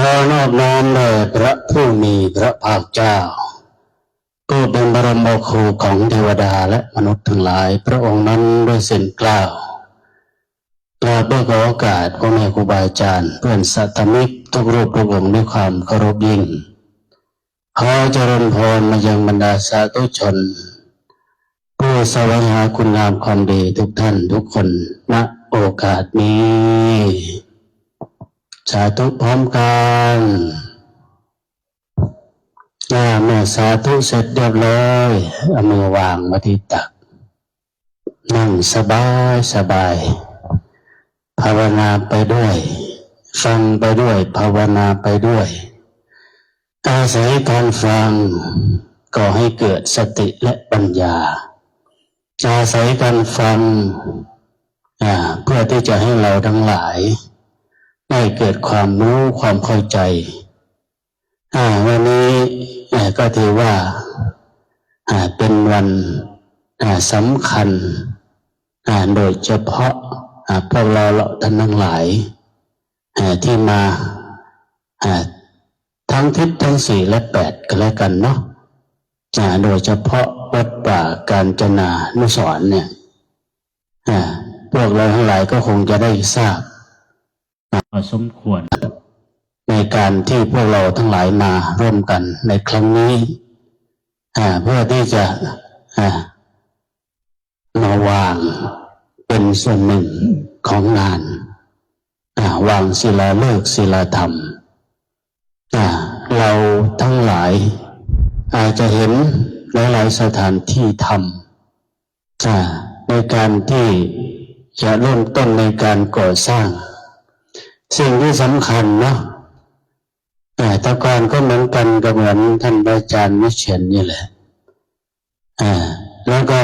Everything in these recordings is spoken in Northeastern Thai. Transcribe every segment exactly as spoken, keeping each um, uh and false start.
ขอนอบน้อมแด่พระผู้มีพระภาคเจ้า ผู้เป็นบรมครูของเทวดาและมนุษย์ทั้งหลาย พระองค์นั้นด้วยเสียงกล่าว กราบเพื่อขอโอกาสพ่อแม่ครูบาอาจารย์ เพื่อนสัตมิกทุกรูปทุกองค์ด้วยความเคารพยิ่ง ขอเจริญพรมายังบรรดาสาธุชน ผู้แสวงหาคุณงามความดีทุกท่านทุกคน ณ โอกาสนี้ สาธุพร้อมกัน อ่า เมื่อสาธุเสร็จเรียบร้อย เอามือวางไว้ที่ตัก นั่งสบายสบาย ภาวนาไปด้วย ฟังไปด้วย ภาวนาไปด้วย อาศัยการฟังก่อให้เกิดสติและปัญญา อาศัยการฟัง อ่า เพื่อที่จะให้เราทั้งหลาย ได้เกิดความรู้ความเข้าใจ อ่า วันนี้ อ่า ก็ถือว่า อ่า เป็นวัน อ่า สำคัญ อ่า โดยเฉพาะ อ่า พวกเราท่านทั้งหลาย อ่า ที่มา อ่า ทั้งทิศทั้งสี่และแปดก็แล้วกันเนาะ อ่า โดยเฉพาะวัดป่ากาญจนานุสรณ์เนี่ย อ่า พวกเราทั้งหลายก็คงจะได้ทราบ อ่า พอสมควร ในการที่พวกเราทั้งหลายมาร่วมกันในครั้งนี้ อ่า เพื่อที่จะ อ่า มาวางเป็นส่วนหนึ่งของงาน อ่า วางศิลาฤกษ์ศิลาธรรม อ่า เราทั้งหลาย อาจจะเห็นหลายๆสถานที่ธรรม อ่า ในการที่จะเริ่มต้นในการก่อสร้าง สิ่งที่สำคัญเนาะ อ่า แต่ก่อนก็เหมือนกัน ก็เหมือนท่านอาจารย์วิเชียรนี่แหละ อ่า แล้วก็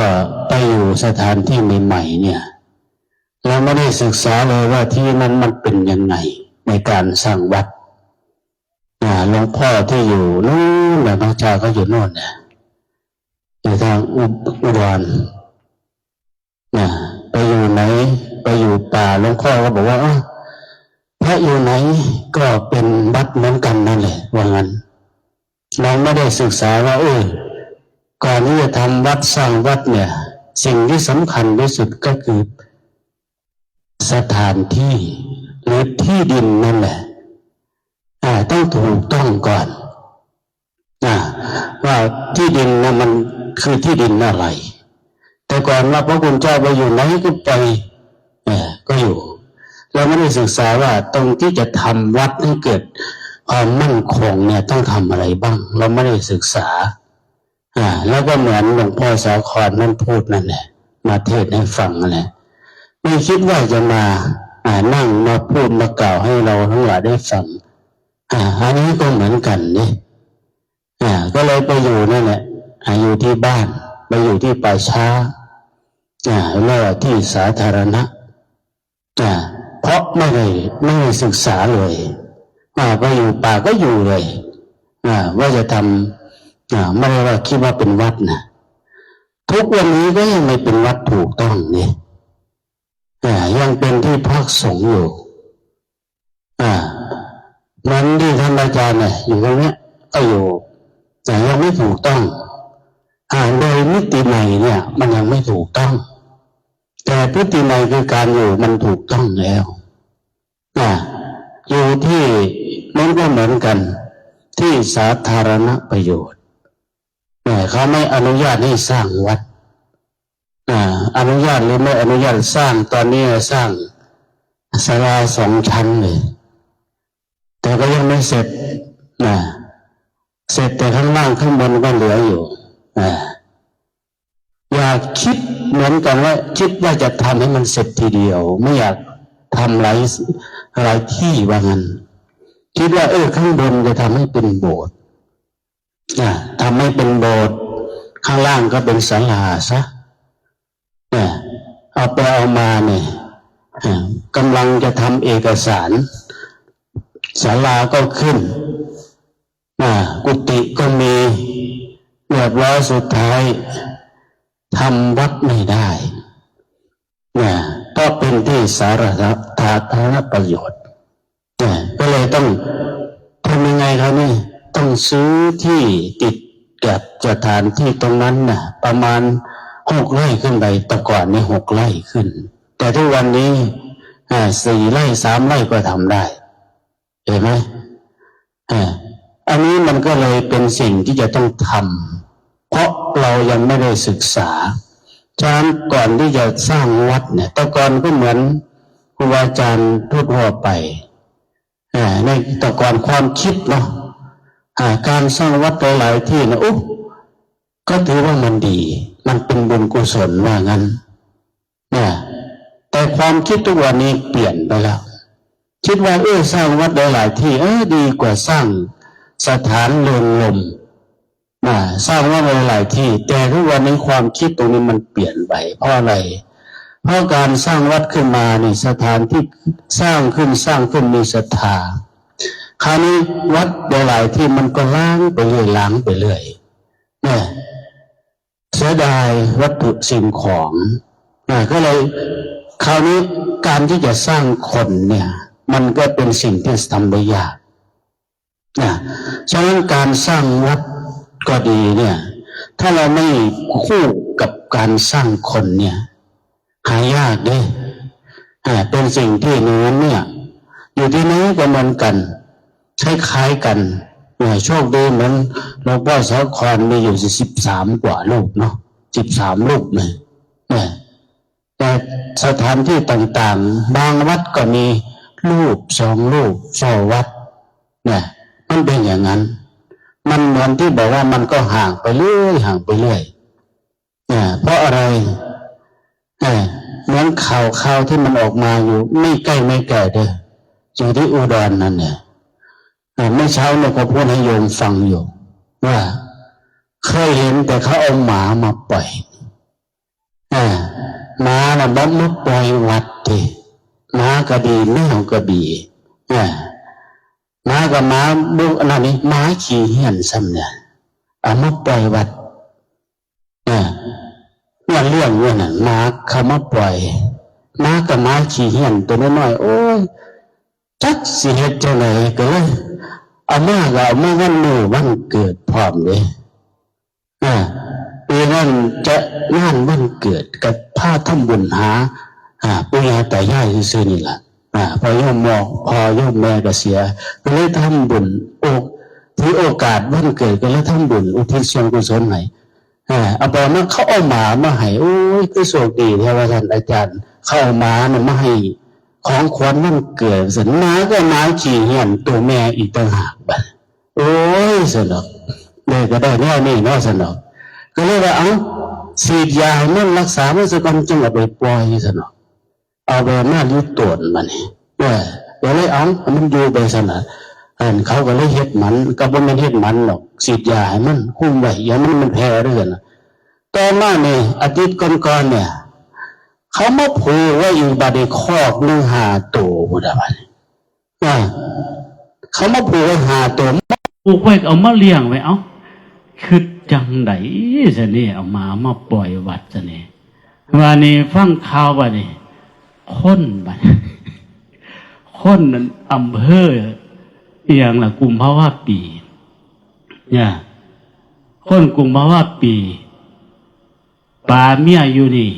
ไปอยู่สถานที่ใหม่ๆเนี่ย เราไม่ได้ศึกษาเลยว่าที่นั่นมันเป็นยังไงในการสร้างวัด อ่า หลวงพ่อที่อยู่นู่นนะ พระอาจารย์ก็อยู่นู่นนะ อยู่ทางอุอุดร นะ ไปอยู่ไหน ไปอยู่ป่า หลวงพ่อก็บอกว่า อ้าว พระอยู่ไหนก็เป็นวัดเหมือนกันนั่นแหละ ว่างั้น เราไม่ได้ศึกษาว่า เออ ก่อนที่จะทำวัดสร้างวัดเนี่ย สิ่งที่สำคัญที่สุดก็คือ สถานที่หรือที่ดินนั่นแหละ อ่า ต้องถูกต้องก่อน อ่า ว่าที่ดินนะมันคือที่ดินอะไร แต่ก่อนว่าพระคุณเจ้าไปอยู่ไหนก็ไป เออ ก็อยู่ เราไม่ได้ศึกษาว่าตรงที่จะทำวัดให้เกิดความมั่นคงเนี่ยต้องทำอะไรบ้าง เราไม่ได้ศึกษา อ่า แล้วก็เหมือนหลวงพ่อสาครนั่นพูดนั่นแหละ มาเทศน์ให้ฟังนั่นแหละ ไม่คิดว่าจะมา อ่า นั่งมาพูดมากล่าวให้เราทั้งหลายได้ฟัง อ่า อันนี้ก็เหมือนกันนี่ อ่า ก็เลยไปอยู่นั่นแหละ อ่า อยู่ที่บ้าน ไปอยู่ที่ป่าช้า อ่า แล้วที่สาธารณะ อ่า เพราะไม่ได้ ไม่ได้ศึกษาเลย อ่า ไปอยู่ป่าก็อยู่เลย อ่า ว่าจะทำ อ่า ไม่ได้ว่าคิดว่าเป็นวัดนะ ทุกวันนี้ก็ยังไม่เป็นวัดถูกต้องนี่ อ่า ยังเป็นที่พักสงฆ์อยู่ อ่า เหมือนที่ท่านอาจารย์เนี่ย อยู่ตรงเนี้ย ก็อยู่ แต่ยังไม่ถูกต้อง อ่า โดยนิตินัยเนี่ย มันยังไม่ถูกต้อง แต่พฤตินัยคือการอยู่มันถูกต้องแล้ว อ่า อยู่ที่นั่นก็เหมือนกัน ที่สาธารณประโยชน์ แต่เขาไม่อนุญาตให้สร้างวัด อ่า อนุญาตหรือไม่อนุญาตสร้าง ตอนนี้สร้างศาลาสองชั้นเลย แต่ก็ยังไม่เสร็จนะ เสร็จแต่ข้างล่าง ข้างบนก็เหลืออยู่ อ่า อย่าคิดเหมือนกันว่า คิดว่าจะทำให้มันเสร็จทีเดียว ไม่อยากทำหลาย หลายที่ว่างั้น คิดว่า เออ ข้างบนจะทำให้เป็นโบสถ์ อ่า ทำให้เป็นโบสถ์ ข้างล่างก็เป็นศาลาซะ เนี่ย เอาไปเอามาเนี่ย อ่า กำลังจะทำเอกสาร ศาลาก็ขึ้น อ่า กุฏิก็มี เรียบร้อย สุดท้ายทำวัดไม่ได้ เนี่ย เพราะเป็นที่สาธารณประโยชน์ เนี่ย ก็เลยต้อง นี่ต้องซื้อที่ติดกับสถานที่ตรงนั้นนะประมาณหกไร่ขึ้นไป แต่ก่อนนี่หกไร่ขึ้น แต่ทุกวันนี้อ่าสี่ไร่สามไร่ก็ทำได้ เห็นไหมอ่าอันนี้มันก็เลยเป็นสิ่งที่จะต้องทำ เพราะเรายังไม่ได้ศึกษา ฉะนั้นก่อนที่จะสร้างวัดเนี่ย แต่ก่อนก็เหมือนครูบาอาจารย์ทั่วๆไปอ่าในแต่ก่อนความคิดเนาะอ่าการสร้างวัดหลายๆที่นะโอ้ก็ถือว่ามันดี มันเป็นบุญกุศลว่างั้นนะแต่ความคิดทุกวันนี้เปลี่ยนไปแล้ว คิดว่าเออสร้างวัดหลายๆที่เออดีกว่าสร้างสถานเริงรมย์นะสร้างวัดหลายๆที่ แต่ทุกวันนี้ความคิดตรงนี้มันเปลี่ยนไปเพราะอะไร เพราะการสร้างวัดขึ้นมานี่สถานที่สร้างขึ้นสร้างขึ้นมีศรัทธา คราวนี้วัดหลายๆที่มันก็ล้างไปเรื่อยล้างไปเรื่อยนะเสียดายวัตถุสิ่งของนะก็เลยคราวนี้การที่จะสร้างคนเนี่ย มันก็เป็นสิ่งที่ทำได้ยากนะฉะนั้นการสร้างวัดก็ดีเนี่ย ถ้าเราไม่คู่กับการสร้างคนเนี่ย หายากเด้อ่าเป็นสิ่งที่ในนั้นเนี่ย อยู่ที่ไหนก็เหมือนกันคล้ายๆกันอ่าโชคดีเหมือนหลวงพ่อสาครมีอยู่สิบสามกว่ารูปเนาะสิบสามรูปเลยอ่าแต่สถานที่ต่างๆ บางวัดก็มีรูปสองรูปเฝ้าวัดเนี่ยมันเป็นอย่างนั้น มันเหมือนที่บอกว่ามันก็ห่างไปเรื่อยห่างไปเรื่อย อ่าเพราะอะไรอ่าเหมือนข่าวข่าวที่มันออกมาอยู่ไม่ใกล้ไม่ไกลเด้ออยู่ที่อุดรนั่นเนี่ยอ่าเมื่อเช้าเนี่ยก็พูดให้โยมฟังอยู่ ว่าเคยเห็นแต่เขาเอาหมามาปล่อยอ่าหมาน่ะมันมาปล่อยวัดเด้หมาก็ดีแมวก็ดีอ่าหมากับหมาบุกอันนั้นนี่หมาขี้เหี้ยนซ้ำเนี่ยเอามาปล่อยวัด อ่าเนี่ยเรื่องเนี่ยน่ะหมาเขามาปล่อยหมากับหมาขี้เหี้ยนตัวน้อยๆโอ้ยจักสิเฮ็ดจังไดก็เลยเอามาก็เอามาวันมื้อวันเกิดพร้อมเลยอ่าปีนั้นจะงานวันเกิดกับพาทำบุญหาอ่าปู่ย่าตายายซื่อๆนี่ล่ะอ่าพอโยมมอกพอโยมแม่ก็เสียก็เลยทำบุญโอกถือโอกาสวันเกิดก็เลยทำบุญอุทิศส่วนกุศลให้ อ่าเอาไปมาเขาเอาหมามาให้โอ้ยคือโชคดีแท้ว่าท่านอาจารย์เขาเอาหมาเนี่ยมาให้ของขวัญวันเกิดสันหมาก็หมาขี้เหี้ยนตัวแม่อีกต่างหากบัดโอ้ยสนอกเลยก็ได้แนวนี้เนาะสนอกก็เลยว่าเอาฉีดยาให้มันรักษามันสักวันจึงเอาไปปล่อยสนอก เอาแบบมาอยู่ต้นบัดนี้เออก็เลยเอามันอยู่ไปซั่นน่ะอันเขาก็เลยเฮ็ดหมันก็บ่แม่นเฮ็ดหมันดอกฉีดยาให้มันคุมไว้อย่ามันมันแพร่เด้อซั่นน่ะต่อมานี่อาทิตย์ก่อนๆเนี่ยเขามาผูกไว้อีกบัดนี้คอกหนึ่งห้าโตพุ้นน่ะบัดนี้อ่าเขามาผูกไว้ห้าโตผูกไว้เอามาเลี้ยงไว้เอ้าคือจังได๋ซะนี่เอาหมามาปล่อยวัดซะนี่ ว่านี่ฟังข่าวบัดนี้คนบัดคนนั้นอำเภออีหยังล่ะกุมภาวะปีเนี่ยคนกุมภาวะปีปาเมียอยู่นี่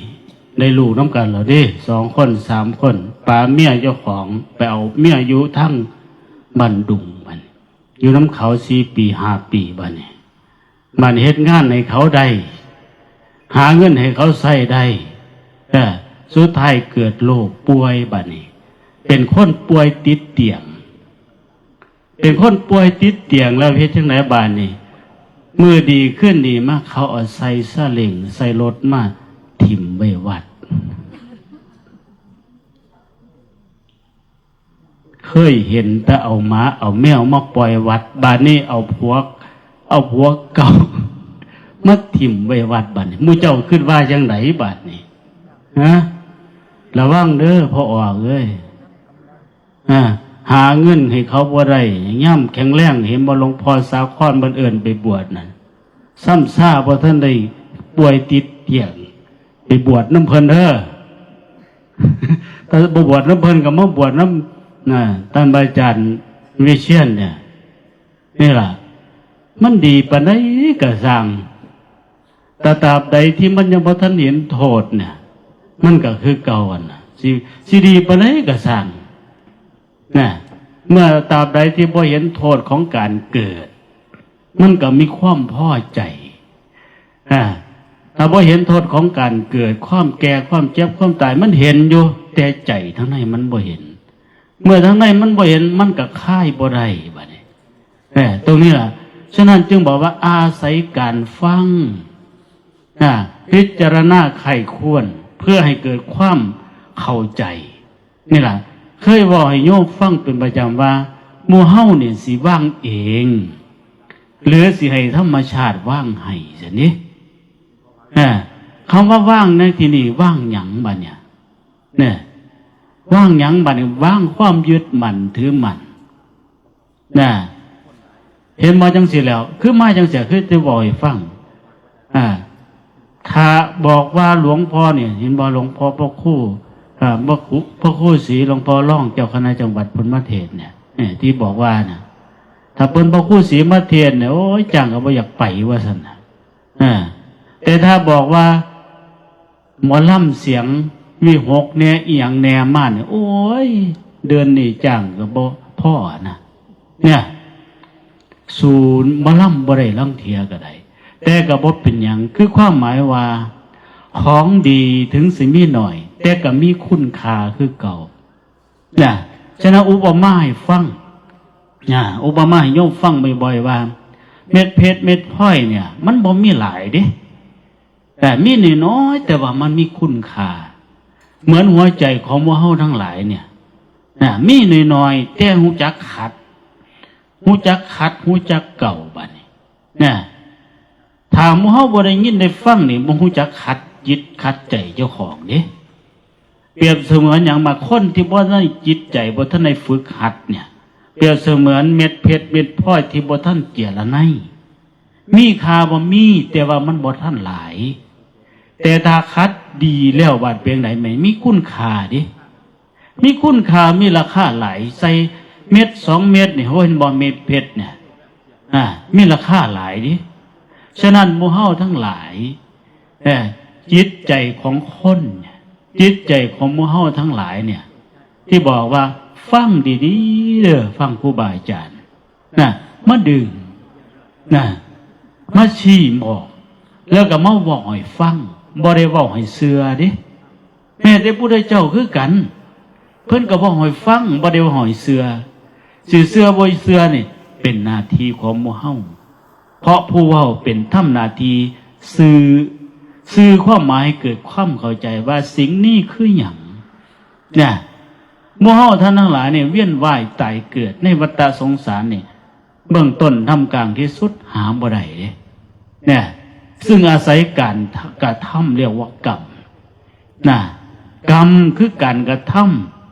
ได้ลูกน้ำกันแล้วเด้สองคนสามคนปาเมียเจ้าของไปเอาเมียอยู่ทั้งบ้านดุงมันอยู่น้ำเขาสี่ปีห้าปีบัดนี้ มันเฮ็ดงานให้เขาได้ หาเงินให้เขาใช้ได้เออสุดท้ายเกิดโรคป่วยบัดนี้ เป็นคนป่วยติดเตียง เป็นคนป่วยติดเตียงแล้วเฮ็ดจั่งใดบัดนี้มื้อดีคืนดีมาเขาเอาใส่ซาเล้งใส่รถมาถิ่มไว้วัด เคยเห็นแต่เอาหมาเอาแมวมาปล่อยวัด บาดนี้เอาผัวเอาผัวเก่ามาถิ่มไว้วัดบาดนี้หมู่เจ้าคิดว่าจั่งใดบาดนี้ฮะระวังเด้อพ่อออกเอ้ยอ่าหาเงินให้เขาบ่ได้ย่ำแข็งแรงเห็นบ่หลวงพ่อสาครบันเอิญไปบวชนั่นซ้ำซาบ่ทันได้ป่วยติดเตียงไปบวชน้ำเพิ่นเด้อ ถ้าบ่บวชน้ำเพิ่นก็มาบวชน้ำน่ะท่านพระอาจารย์วิเชียรเนี่ย นี่ล่ะ มันดีปานใดก็ซ่าง แต่ตราบใดที่มันยังบ่ทันเห็นโทษเนี่ย มันก็คือเก่าหั่นน่ะ สิ สิดีปานใดก็ซ่าง นะ เมื่อตราบใดที่บ่เห็นโทษของการเกิด มันก็มีความพอใจ อ่า ถ้าบ่เห็นโทษของการเกิด ความแก่ ความเจ็บ ความตาย มันเห็นอยู่ แต่ใจทางในมันบ่เห็น เมื่อทางในมันบ่เห็น มันก็คายบ่ได้บัดนี้ เออ ตรงนี้ล่ะ ฉะนั้นจึงบอกว่าอาศัยการฟัง อ่า พิจารณาใคร่ครวญ เพื่อให้เกิดความเข้าใจ นี่ล่ะ เคยเว้าให้โยมฟังเป็นประจำว่า หมู่เฮานี่สิวางเอง หรือสิให้ธรรมชาติวางให้ซั่นนี่ อ่า คำว่าวางในที่นี้วางหยังบัดเนี่ย เนี่ย วางหยังบัดเนี่ย วางความยึดมั่นถือมั่น นะ เห็นบ่จังซี่แล้ว คือมาจังซี่ คือจะบอกให้ฟัง อ่า ถ้าบอกว่าหลวงพ่อเนี่ย เห็นบ่ หลวงพ่อพระครู อ่า พระครู พระครูศรี หลวงพ่อรองเจ้าคณะจังหวัดเพิ่นมาเทศน์เนี่ย เนี่ย ที่บอกว่าน่ะ ถ้าเพิ่นพระครูศรีมาเทศน์เนี่ย โอ้ย จ้างก็บ่อยากไปว่าซั่นน่ะ อ่า แต่ถ้าบอกว่า หมอลำเสียงวิหกแน่ อีหยังแน่มาเนี่ย โอ้ย เดือนนี้จ้างก็บ่พอนะ เนี่ย ศูนย์หมอลำบ่ได้ลางเทื่อก็ได้ แต่ก็บ่เป็นหยัง คือความหมายว่า ของดีถึงสิมีน้อย แต่ก็มีคุณค่าคือเก่า นะ ฉะนั้นอุปมาให้ฟัง นะ อุปมาให้โยมฟังบ่อยๆว่า เม็ดเพชรเม็ดพลอยเนี่ย มันบ่มีหลายเด้ แต่มีน้อยๆ แต่ว่ามันมีคุณค่า เหมือนหัวใจของหมู่เฮาทั้งหลายเนี่ย นะ มีน้อยๆ แต่ฮู้จักขัด ฮู้จักขัด ฮู้จักเกลาบัดนี้ นะ ถ้าหมู่เฮาบ่ได้ยินได้ฟังนี่ บ่ฮู้จักขัดจิตขัดใจเจ้าของเด้ เปรียบเสมือนหยัง บางคนที่บ่ทันได้จิตใจ บ่ทันได้ฝึกหัดเนี่ย เปรียบเสมือนเม็ดเพชรเม็ดพลอยที่บ่ทันเจือไน มีค่าบ่ มี แต่ว่ามันบ่ทันหลาย แต่ถ้าขัดดีแล้วบาดเป็นได๋แม่นมีคุณค่าเด้ มีคุณค่า มีราคาหลาย ใส่เม็ดสองเม็ดนี่ เห็นบ่ เม็ดเพชรเนี่ย อ่า มีราคาหลายเด้ ฉะนั้นหมู่เฮาทั้งหลาย เอ่อ จิตใจของคนเนี่ย จิตใจของหมู่เฮาทั้งหลายเนี่ย ที่บอกว่าฟังดีๆ เด้อ ฟังครูบาอาจารย์ นะ มาดึง นะ มาชี้บอก แล้วก็มาเว้าให้ฟัง บ่ได้เว้าให้เชื่อเด้ แม้แต่พุทธเจ้าคือกัน เพิ่นก็เว้าให้ฟัง บ่ได้เว้าให้เชื่อ สิเชื่อบ่เชื่อนี่ เป็นหน้าที่ของหมู่เฮา เพราะผู้เว้าเป็นทำหน้าที่สื่อ สื่อความหมายให้เกิดความเข้าใจว่าสิ่งนี้คือหยัง เนี่ย หมู่เฮาท่านทั้งหลายเนี่ย เวียนว่ายตายเกิดในวัฏสงสารนี่ เบื้องต้นท่ามกลางที่สุดหาบ่ได้เด้ เนี่ย ซึ่งอาศัยการกระทำเรียกว่ากรรม นะ กรรมคือการกระท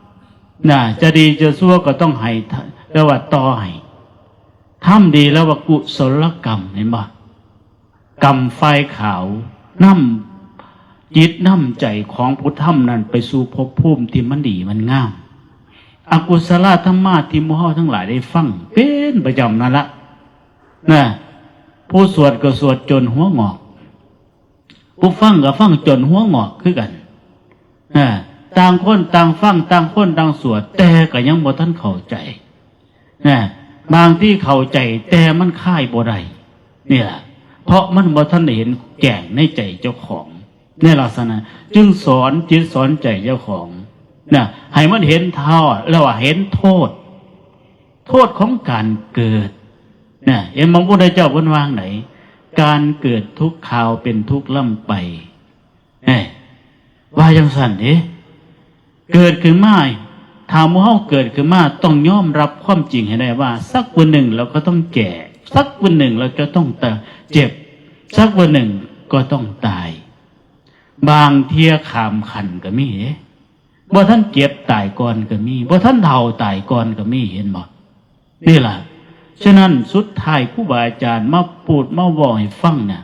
ำ นะ จะดีจะชั่วก็ต้องให้ เรียกว่าต่อให้ ทำดีแล้วว่ากุศลกรรม เห็นบ่ กรรมฝ่ายขาว นำจิตนำใจของผู้ทำนั้นไปสู่ภพภูมิที่มันดีมันงาม อกุศลธรรมะที่หมู่เฮาทั้งหลายได้ฟังเป็นประจำนั่นละ นะ ผู้สวดก็สวดจนหัวงอก ผู้ฟังก็ฟังจนหัวงอกคือกัน อ่า ต่างคนต่างฟัง ต่างคนต่างสวด แต่ก็ยังบ่ทันเข้าใจ นะ บางที่เข้าใจ แต่มันคายบ่ได้ เนี่ย เพราะมันบ่ทันได้เห็นแจ้งในใจเจ้าของ ในลักษณะ จึงสอนจิตสอนใจเจ้าของ นะ ให้มันเห็นโทษ แล้วว่าเห็นโทษ โทษของการเกิด นะ เห็นบ่ พระพุทธเจ้าเพิ่นว่าจั่งใด การเกิดทุกคราวเป็นทุกข์ร่ำไป เอ้ย ว่าจั่งซั่นเด้ เกิดขึ้นมา ถ้าหมู่เฮาเกิดขึ้นมา ต้องยอมรับความจริงให้ได้ว่า สักวันหนึ่งเราก็ต้องแก่ สักวันหนึ่งเราจะต้องเจ็บ สักวันหนึ่งก็ต้องตาย บางเทื่อข้ามขั้นก็มีเด้ บ่ทันเจ็บตายก่อนก็มี บ่ทันเฒ่าตายก่อนก็มี เห็นบ่ นี่ล่ะ ฉะนั้นสุดท้ายครูบาอาจารย์มาพูดมาเว้าให้ฟังน่ะ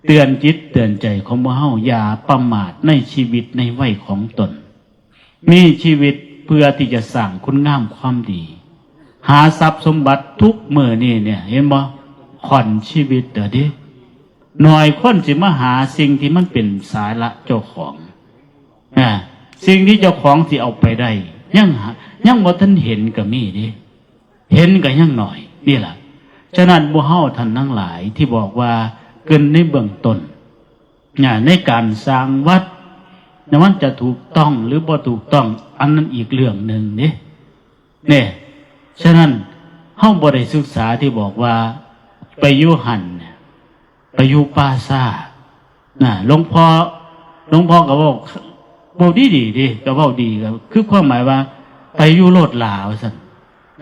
เตือนจิตเตือนใจของหมู่เฮา อย่าประมาทในชีวิตในวัยของตน มีชีวิตเพื่อที่จะสร้างคุณงามความดี หาทรัพย์สมบัติทุกมื้อนี่เนี่ย เห็นบ่ ข้อนชีวิตเด้อเด้ หน่อยคนสิมาหาสิ่งที่มันเป็นสาระเจ้าของ อ่า สิ่งที่เจ้าของสิเอาไปได้ ยังหา ยังบ่ทันเห็นก็มีเด้ เห็นก็ยังหน่อย นี่ล่ะ ฉะนั้นหมู่เฮาท่านทั้งหลายที่บอกว่าเกินในเบื้องต้น อ่า ในการสร้างวัดนะ มันจะถูกต้องหรือบ่ถูกต้อง อันนั้นอีกเรื่องหนึ่งเด้ เนี่ย ฉะนั้นเฮาบ่ได้ศึกษาที่บอกว่าไปอยู่หั่นเนี่ย ไปอยู่ป่าช้า น่ะ หลวงพ่อ หลวงพ่อก็เว้า เว้าดีๆ เด้ ก็เว้าดี ก็คือความหมายว่าไปอยู่โลดหลาว่าซั่น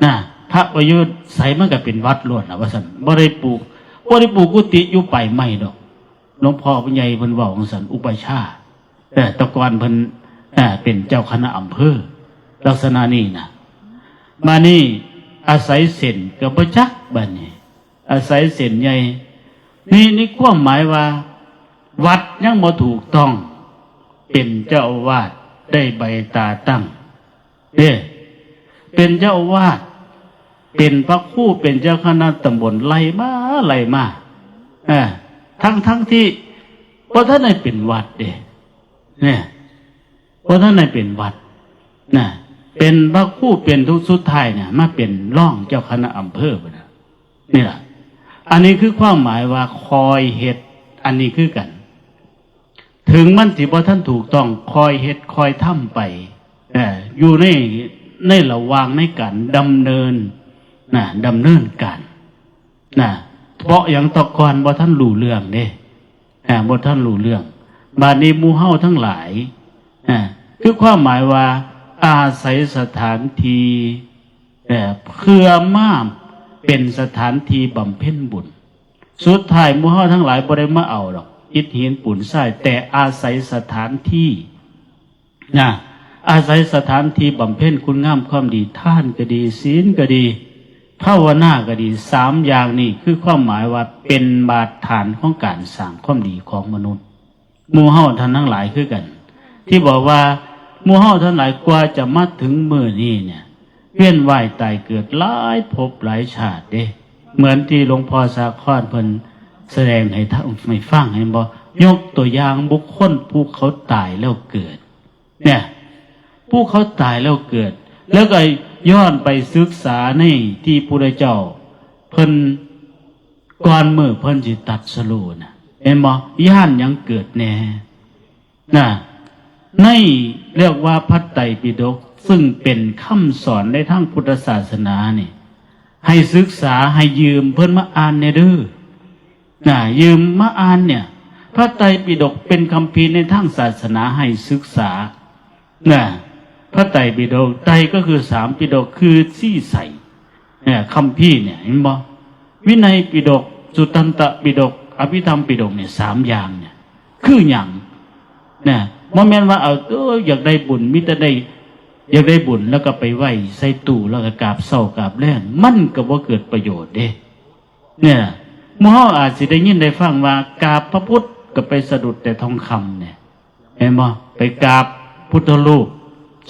น่ะ พระไปอยู่ไสมันก็เป็นวัดโลดล่ะว่าซั่น บ่ได้ปลูก บ่ได้ปลูกกุฏิอยู่ปลายไม้ดอก หลวงพ่อผู้ใหญ่เพิ่นเว้าจั่งซั่น อุปัชฌาย์ เออ แต่ก่อนเพิ่น เออ เป็นเจ้าคณะอำเภอ ลักษณะนี้น่ะ มานี่อาศัยเส้นก็บ่จักบัดนี้ อาศัยเส้นใหญ่ นี่ นี่ความหมายว่า วัดยังบ่ถูกต้อง เป็นเจ้าอาวาสได้ใบตาตั้ง เด้ เป็นเจ้าอาวาส เป็นพระครู เป็นเจ้าคณะตำบล ไล่มา ไล่มา เออ ทั้ง ทั้งที่บ่ทันได้เป็นวัดเด้ เนี่ย บ่ทันได้เป็นวัด นะ เป็นพระครู เป็นทุก สุดท้ายเนี่ย มาเป็นรองเจ้าคณะอำเภอพุ้นน่ะ นี่ล่ะ อันนี้คือความหมายว่าคอยเฮ็ด อันนี้คือกัน ถึงมันสิบ่ทันถูกต้อง คอยเฮ็ดคอยทำไป เอ่อ อยู่ใน ในระหว่างในการดำเนิน นะ ดำเนินการ นะ เพราะหยัง แต่ก่อนบ่ทันรู้เรื่องเด้ อ่า บ่ทันรู้เรื่อง บาดนี้หมู่เฮาทั้งหลาย อ่า คือความหมายว่าอาศัยสถานที่ เอ่อ เพื่อมาเป็นสถานที่บำเพ็ญบุญ สุดท้ายหมู่เฮาทั้งหลายบ่ได้มาเอาดอก อิฐหินปูนทราย แต่อาศัยสถานที่ นะ อาศัยสถานที่บำเพ็ญคุณงามความดี ทานก็ดี ศีลก็ดี ภาวนาก็ดี สามอย่างนี้คือความหมายว่าเป็นบาดฐานของการสร้างความดีของมนุษย์ หมู่เฮาท่านทั้งหลายคือกัน ที่บอกว่าหมู่เฮาท่านหลายกว่าจะมาถึงมื้อนี้เนี่ย เวียนว่ายตายเกิดหลายภพหลายชาติเด้ เหมือนที่หลวงพ่อสาครเพิ่นแสดงให้ท่าน ให้ฟัง เห็นบ่ ยกตัวอย่างบุคคลผู้เขาตายแล้วเกิด เนี่ย ผู้เขาตายแล้วเกิด แล้วก็ย้อนไปศึกษาในที่พุทธเจ้า เพิ่น ก่อนมื้อเพิ่นสิตรัสรู้น่ะ เห็นบ่ ญาณหยังเกิดแน่ นะ ใน เรียกว่าพระไตรปิฎก ซึ่งเป็นคำสอนในทางพุทธศาสนานี่ ให้ศึกษา ให้ยืมเพิ่นมาอ่านแน่เด้อ นะ ยืมมาอ่านเนี่ย พระไตรปิฎกเป็นคัมภีร์ในทางศาสนาให้ศึกษา นะ พระไตรปิฎก ไตรก็คือสาม ปิฎกคือซี่ใส่ เนี่ย คัมภีร์เนี่ย เห็นบ่ วินัยปิฎก สุตตันตปิฎก อภิธรรมปิฎกเนี่ย สามอย่างเนี่ย คือหยัง นะ บ่แม่นว่าเอา เออ อยากได้บุญ มีแต่ได้ อยากได้บุญแล้วก็ไปไหว้ใส่ตู้ แล้วก็กราบเช้ากราบแลง มันก็บ่เกิดประโยชน์เด้ เนี่ย หมู่เฮาอาจสิได้ยินได้ฟังว่ากราบพระพุทธก็ไปสะดุดแต่ทองคำเนี่ย เห็นบ่ ไปกราบพุทธรูป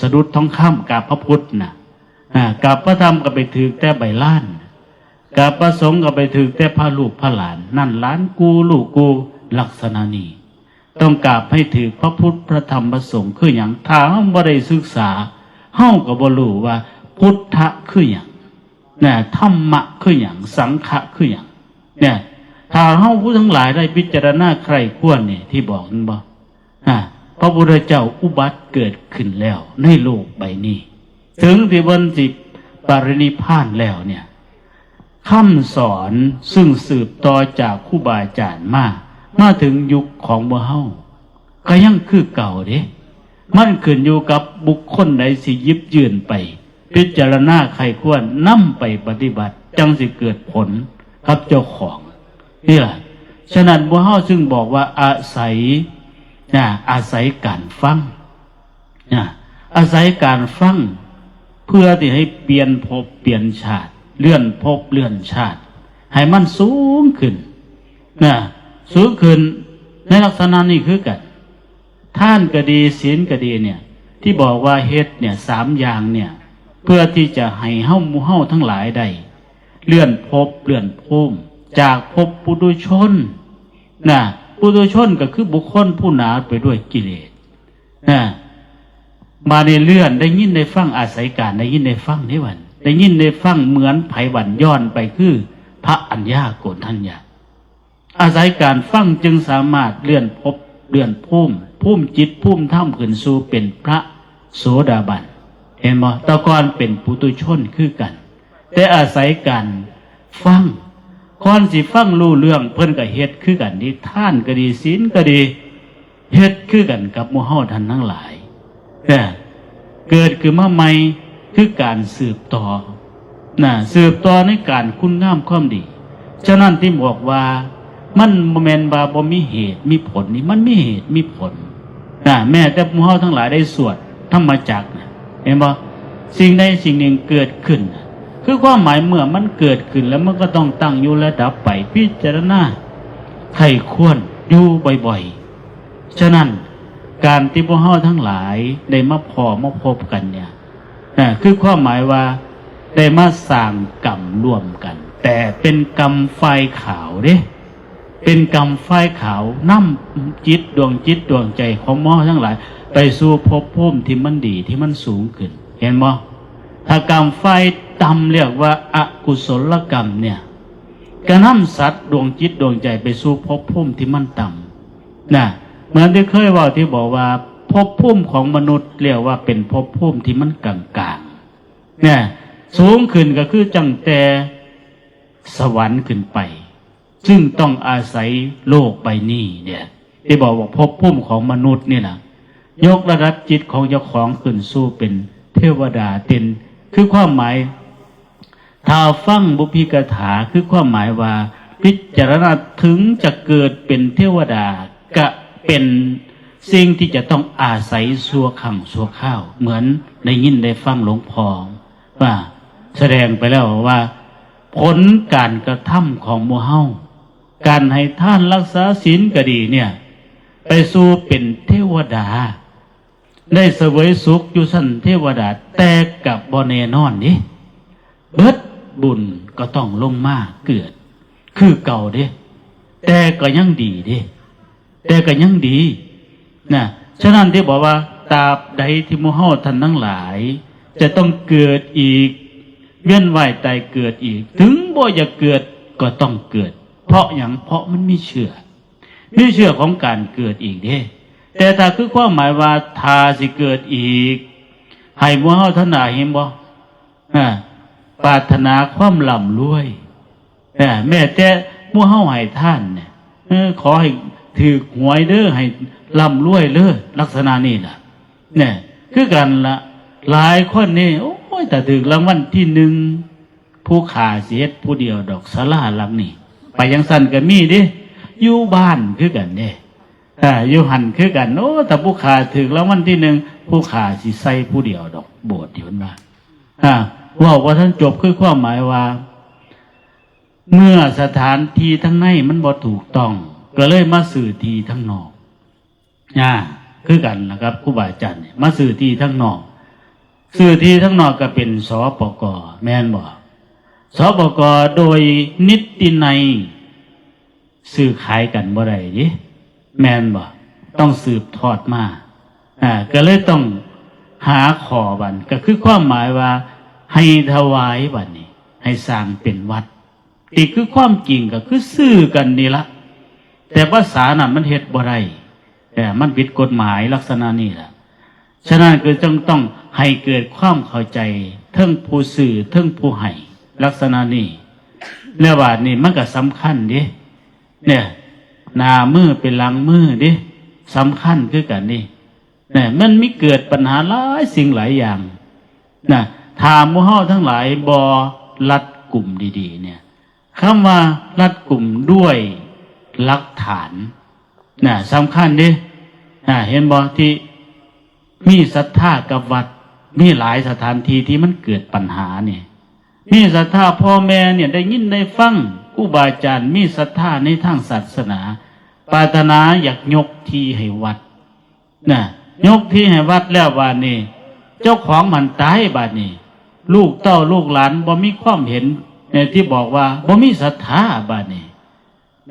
สะดุดทองคำ กราบพระพุทธน่ะ อ่า กราบพระธรรมก็ไปถืกแต่ใบลาน กราบพระสงฆ์ก็ไปถืกแต่พระลูกพระหลาน นั่นหลานกูลูกกู ลักษณะนี้ ต้องกราบให้ถืกพระพุทธพระธรรมพระสงฆ์คือหยัง ถ้าเฮาบ่ได้ศึกษา เฮาก็บ่รู้ว่าพุทธะคือหยัง นะ ธรรมะคือหยัง สังฆะคือหยัง เนี่ย ถ้าเฮาผู้ทั้งหลายได้พิจารณาใคร่ครวญนี่ ที่บอกนั่นบ่ อ่า พระพุทธเจ้าอุบัติเกิดขึ้นแล้วในโลกใบนี้ ถึงที่เพิ่นสิปรินิพพานแล้วเนี่ย คำสอนซึ่งสืบต่อจากครูบาอาจารย์มา มาถึงยุคของหมู่เฮา ก็ยังคือเก่าเด้ มันขึ้นอยู่กับบุคคลใดสิหยิบยื่นไป พิจารณาใคร่ครวญนำไปปฏิบัติ จั่งสิเกิดผลกับเจ้าของ นี่ล่ะ ฉะนั้นหมู่เฮาจึงบอกว่าอาศัย นะ อาศัยการฟัง นะ อาศัยการฟัง เพื่อที่ให้เปลี่ยนภพเปลี่ยนชาติ เลื่อนภพเลื่อนชาติ ให้มันสูงขึ้น นะ สูงขึ้นในลักษณะนี้คือกัน ทานก็ดี ศีลก็ดีเนี่ย ที่บอกว่าเฮ็ดเนี่ย สามอย่างเนี่ย เพื่อที่จะให้เฮาหมู่เฮาทั้งหลายได้เลื่อนภพเลื่อนภูมิ จากภพปุถุชนนะ ปุถุชนก็คือบุคคลผู้หนาไปด้วยกิเลสนะ มาในเลื่อนได้ยินได้ฟัง อาศัยการได้ยินได้ฟังนี่หวัน ได้ยินได้ฟังเหมือนไผหวัน ย้อนไปคือพระอัญญาโกณฑัญญะ อาศัยการฟังจึงสามารถเลื่อนภพเลื่อนภูมิ ภูมิจิตภูมิธรรมขึ้นสู่เป็นพระโสดาบัน เห็นบ่ แต่ก่อนเป็นปุถุชนคือกัน แต่อาศัยการฟัง ก่อนสิฟังรู้เรื่อง เพิ่นก็เฮ็ดคือกันนี่ ทานก็ดี ศีลก็ดี เฮ็ดคือกันกับหมู่เฮาท่านทั้งหลาย เออ เกิดขึ้นมาใหม่คือการสืบต่อ นะ สืบต่อในการคุณงามความดี ฉะนั้นที่บอกว่ามันบ่แม่นว่าบ่มีเหตุมีผลนี่ มันมีเหตุมีผล นะ แม้แต่หมู่เฮาทั้งหลายได้สวดธรรมจักรนะ เห็นบ่ สิ่งใดสิ่งหนึ่งเกิดขึ้นน่ะ คือความหมายเมื่อมันเกิดขึ้นแล้วมันก็ต้องตั้งอยู่และดับไป พิจารณาใคร่ครวญอยู่บ่อยๆ ฉะนั้นการที่พวกเฮาทั้งหลายได้มาพ้อมาพบกันเนี่ย อ่า คือความหมายว่าได้มาสร้างกรรมร่วมกัน แต่เป็นกรรมฝ่ายขาวเด้ เป็นกรรมฝ่ายขาวนำจิตดวงจิตดวงใจของหมู่เฮาทั้งหลาย ไปสู่ภพภูมิที่มันดีที่มันสูงขึ้น เห็นบ่ ถ้ากรรมฝ่ายต่ำเรียกว่าอกุศลกรรมเนี่ย กระนำสัตว์ดวงจิตดวงใจไปสู่ภพภูมิที่มันต่ำนะ เหมือนที่เคยเว้าที่บอกว่าภพภูมิของมนุษย์เรียกว่าเป็นภพภูมิที่มันกลางๆ เนี่ย สูงขึ้นก็คือจั่งแต่สวรรค์ขึ้นไป ซึ่งต้องอาศัยโลกใบนี้เนี่ย ที่บอกว่าภพภูมิของมนุษย์นี่นะ ยกระดับจิตของเจ้าของขึ้นสู่เป็นเทวดา เป็น คือความหมาย ถ้าฟังบุพกถา คือความหมายว่าพิจารณาถึงจะเกิดเป็นเทวดา ก็เป็นสิ่งที่จะต้องอาศัยชั่วครั้งชั่วคราว เหมือนได้ยินได้ฟังหลวงพ่อว่าแสดงไปแล้วว่า ผลการกระทำของหมู่เฮา การให้ทานรักษาศีลก็ดีเนี่ย ไปสู่เป็นเทวดา ได้เสวยสุขอยู่ชั้นเทวดา แต่กับบ่แน่นอนเด้ เบิดบุญก็ต้องลงมาเกิด คือเก่าเด้ แต่ก็ยังดีเด้ แต่ก็ยังดีนะ ฉะนั้นที่บอกว่าตราบใดที่หมู่เฮาท่านทั้งหลาย จะต้องเกิดอีก เวียนว่ายตายเกิดอีก ถึงบ่อยากเกิดก็ต้องเกิด เพราะหยัง เพราะมันมีเชื้อ มีเชื้อของการเกิดอีกเด้ แต่ถ้าคือความหมายว่าถ้าสิเกิดอีก ให้หมู่เฮาท่านน่ะเห็นบ่ อ่า ปรารถนาความร่ำรวย เออ แม้แต่หมู่เฮาให้ทานเนี่ย เออ ขอให้ถืกหวยเด้อ ให้ร่ำรวยเด้อ ลักษณะนี้น่ะ เนี่ย คือกันละ หลายคนนี่ โอ้ย ถ้าถืกรางวัลที่หนึ่ง ผู้ข้าสิเฮ็ดผู้เดียวดอกศาลาหลังนี้ ไปจั่งซั้นก็มีเด้ อยู่บ้านคือกันเด้ อ่า อยู่หั่นคือกัน โอ้ ถ้าผู้ข้าถืกรางวัลที่หนึ่ง ผู้ข้าสิใส่ผู้เดียวดอกโบสถ์นี่ เพิ่นว่า อ่า เว้าบ่ทันจบ คือความหมายว่า เมื่อสถานที่ทางในมันบ่ถูกต้อง ก็เลยมาซื้อที่ทางนอก อ่า คือกันนะครับ ครูบาอาจารย์เนี่ย มาซื้อที่ทางนอก ซื้อที่ทางนอกก็เป็น สปก แม่นบ่ สปก โดยนิตินัย ซื้อขายกันบ่ได้เด้ แม่นบ่ ต้องสืบทอดมา อ่า ก็เลยต้องหาข้อบัด ก็คือความหมายว่าให้ถวายบัดนี้ ให้สร้างเป็นวัด ที่คือความจริงก็คือซื้อกันนี่ละ แต่ภาษาน่ะมันเฮ็ดบ่ได้ แต่มันผิดกฎหมายลักษณะนี้ล่ะ ฉะนั้นก็จึงต้องให้เกิดความเข้าใจเทิงผู้ซื้อเทิงผู้ให้ ลักษณะนี้ และบาดนี้มันก็สำคัญเด้ เนี่ย หน้ามือเป็นหลังมือเด้ สำคัญคือกันนี่ เนี่ย มันมีเกิดปัญหาหลายสิ่งหลายอย่าง นะ ถ้าหมู่เฮาทั้งหลายบ่รัดกุมดีๆ เนี่ย คำว่ารัดกุมด้วยหลักฐาน นะ สำคัญเด้ นะ เห็นบ่ ที่มีศรัทธากับวัด มีหลายสถานที่ที่มันเกิดปัญหานี่ มีศรัทธาพ่อแม่เนี่ยได้ยินได้ฟัง ครูบาอาจารย์มีศรัทธาในทางศาสนา ปรารถนาอยากยกที่ให้วัด นะ ยกที่ให้วัดแล้วบาดนี้ เจ้าของมันตายบาดนี้ ลูกเต้าลูกหลานบ่มีความเห็น เนี่ย ที่บอกว่าบ่มีศรัทธา บาดนี้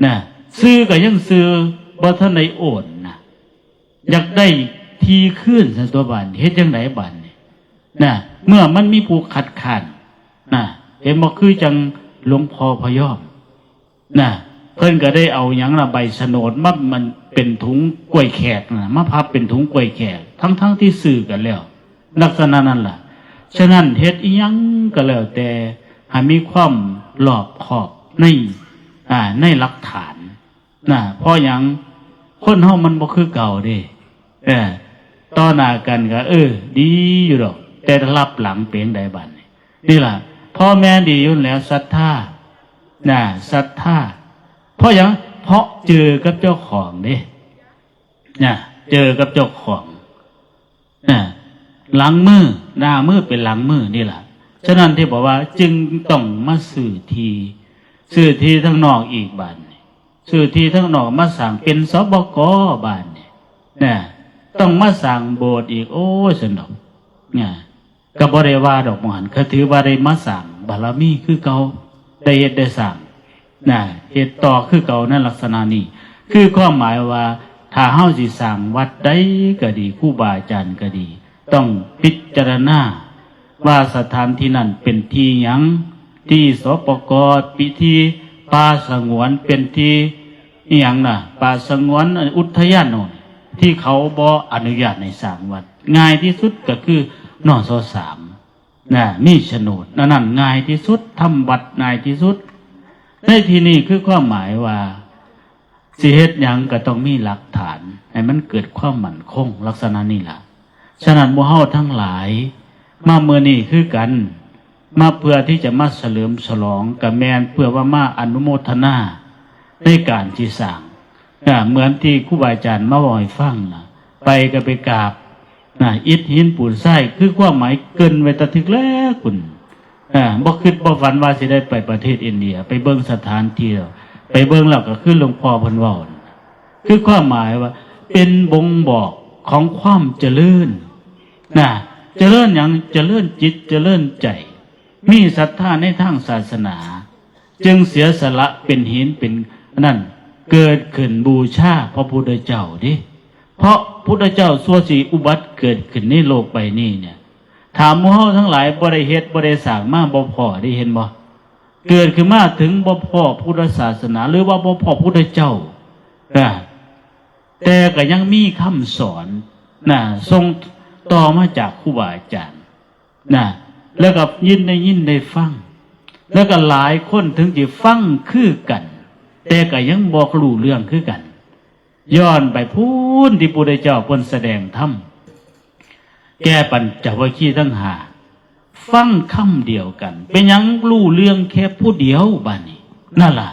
นะ ซื่อก็ยังซื่อ บ่ทันได้โอนนะ อยากได้ที่คืนซั่นตัว บาดนี้ เฮ็ดจั่งใดบาดนี้ นะ เมื่อมันมีผู้คัดค้าน นะ เห็นบ่ คือจั่งหลวงพ่อพยอม นะ เพิ่นก็ได้เอาหยังล่ะ ใบโฉนดมา มันเป็นถุงกล้วยแขกนะ มาพับเป็นถุงกล้วยแขก ทั้งๆที่ซื้อกันแล้ว ลักษณะนั้นล่ะ ฉะนั้นเฮ็ดอิหยังก็แล้วแต่ ให้มีความรอบคอบใน อ่า ในหลักฐาน นะ เพราะหยัง คนเฮามันบ่คือเก่าเด้ เออ ต่อหน้ากันก็ เออ ดีอยู่ดอก แต่ลับหลังเป็นจั่งใดบาดนี้ นี่ล่ะ พ่อแม่ดีอยู่แล้ว ศรัทธา นะ ศรัทธา เพราะหยัง เพราะเจอกับเจ้าของเด้ นะ เจอกับเจ้าของ นะ หลังมือ หน้ามือเป็นหลังมือนี่ล่ะ ฉะนั้นที่บอกว่าจึงต้องมาซื้อที่ ซื้อที่ทางนอกอีกบาดนี้ ซื้อที่ทางนอกมาสร้างเป็น สปก บาดนี้ นะ ต้องมาสร้างโบสถ์อีก โอ้ย ซั่นดอก นะ ก็บ่ได้ว่าดอกหม่องหั้น ก็ถือว่าได้มาสร้างบารมีคือเก่า ได้เฮ็ดได้สร้าง นะ เฮ็ดต่อคือเก่าในลักษณะนี้ คือความหมายว่า ถ้าเฮาสิสร้างวัดใดก็ดี ครูบาอาจารย์ก็ดี ต้องพิจารณาว่าสถานที่นั้นเป็นที่หยัง ที่ สปก พิธี ป่าสงวน เป็นที่อิหยังน่ะ ป่าสงวนอุทยานโน่น ที่เขาบ่อนุญาตให้สร้างวัด ง่ายที่สุดก็คือ นส.สาม นะ มีโฉนด อันนั้นง่ายที่สุด ทำวัดง่ายที่สุด ในที่นี้คือความหมายว่า สิเฮ็ดหยังก็ต้องมีหลักฐาน ให้มันเกิดความมั่นคง ลักษณะนี้ล่ะ ฉะนั้นหมู่เฮาทั้งหลาย มามื้อนี้คือกัน มาเพื่อที่จะมาเฉลิมฉลอง ก็แม่นเพื่อว่ามาอนุโมทนาในการที่สร้าง อ่า เหมือนที่ครูบาอาจารย์มาเว้าให้ฟังน่ะ ไปก็ไปกราบ นะ อิฐหินปูนทราย คือความหมายเกริ่นไว้แต่ทีแรกพุ้น อ่า บ่คิดบ่ฝันว่าสิได้ไปประเทศอินเดีย ไปเบิ่งสถานที่ ไปเบิ่งแล้วก็คือหลวงพ่อเพิ่นเว้าน่ะ คือความหมายว่าเป็นบ่งบอกของความเจริญ นะ เจริญหยัง เจริญจิต เจริญใจ มีศรัทธาในทางศาสนา จึงเสียสละเป็นหินเป็นอันนั้น เกิดขึ้นบูชาพระพุทธเจ้าเด้ เพราะพุทธเจ้าชั่วสิอุบัติเกิดขึ้นในโลกใบนี้เนี่ย ถ้าหมู่เฮาทั้งหลายบ่ได้เฮ็ดบ่ได้สร้างมา บ่พ้อได้ เห็นบ่ เกิดขึ้นมาถึงบ่พ้อพุทธศาสนา หรือว่าบ่พ้อพุทธเจ้า นะ แต่ก็ยังมีคำสอน นะ ส่งต่อมาจากครูบาอาจารย์ นะ แล้วก็ยินได้ยินได้ฟัง แล้วก็หลายคนถึงสิฟังคือกัน แต่ก็ยังบ่รู้เรื่องคือกัน ย้อนไปพู้นที่พุทธเจ้าเพิ่นแสดงธรรม แก่ปัญจวัคคีย์ทั้งห้า ฟังคำเดียวกัน เป็นหยังรู้เรื่องแค่ผู้เดียวบาดนี้ นั่นล่ะ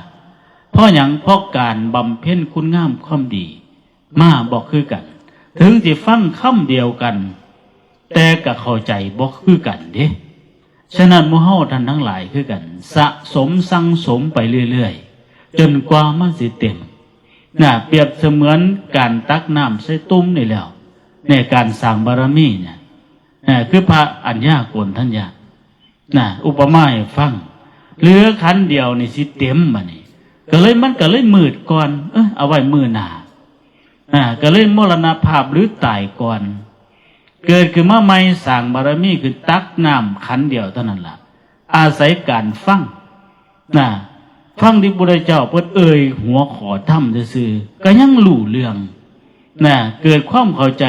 เพราะหยัง เพราะการบำเพ็ญคุณงามความดีมาบ่คือกัน ถึงสิฟังคำเดียวกัน แต่ก็เข้าใจบ่คือกันเด้ ฉะนั้นหมู่เฮาท่านทั้งหลายคือกัน สะสมสั่งสมไปเรื่อยๆ จนกว่ามันสิเต็ม น่ะ เปรียบเสมือนการตักน้ำใส่ตุ่มนี่แล้ว ในการสร้างบารมีเนี่ย น่ะ คือพระอัญญาโกณฑัญญะ น่ะ อุปมาให้ฟัง เหลือขันเดียวนี่สิเต็มบาดนี้ ก็เลย มันก็เลยมืดก่อน เอ้ย เอาไว้มื้อหน้า อ่า ก็เลยมรณภาพหรือตายก่อน เกิดขึ้นมาใหม่สร้างบารมีขึ้น ตักน้ำขันเดียวเท่านั้นล่ะ อาศัยการฟัง นะ ฟังที่พุทธเจ้าเพิ่นเอ่ยหัวข้อธรรมซื่อๆ ก็ยังรู้เรื่อง นะ เกิดความเข้าใจ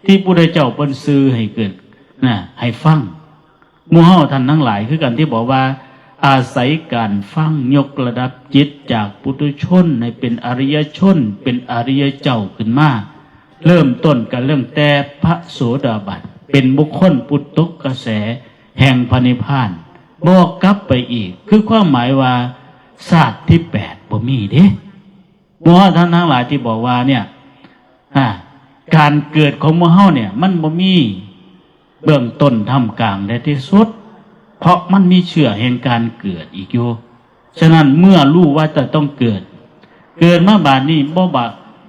ที่พุทธเจ้าเพิ่นซื่อให้เกิด นะ ให้ฟัง หมู่เฮาท่านทั้งหลายคือกันที่บอกว่า อาศัยการฟังยกระดับจิตจากปุถุชนให้เป็นอริยชน เป็นอริยเจ้าขึ้นมา เริ่มต้นกันเรื่องแต่พระโสดาบัน เป็นบุคคลผู้ตกกระแสแห่งพระนิพพาน บ่กลับไปอีก คือความหมายว่าชาติที่แปดบ่มีเด้ หมู่เฮาท่านทั้งหลายที่บอกว่าเนี่ย อ่า การเกิดของหมู่เฮาเนี่ย มันบ่มีเบื้องต้นท่ามกลางและที่สุด เพราะมันมีเชื้อแห่งการเกิดอีกอยู่ ฉะนั้นเมื่อรู้ว่าจะต้องเกิด เกิดมาบาดนี้บ่บา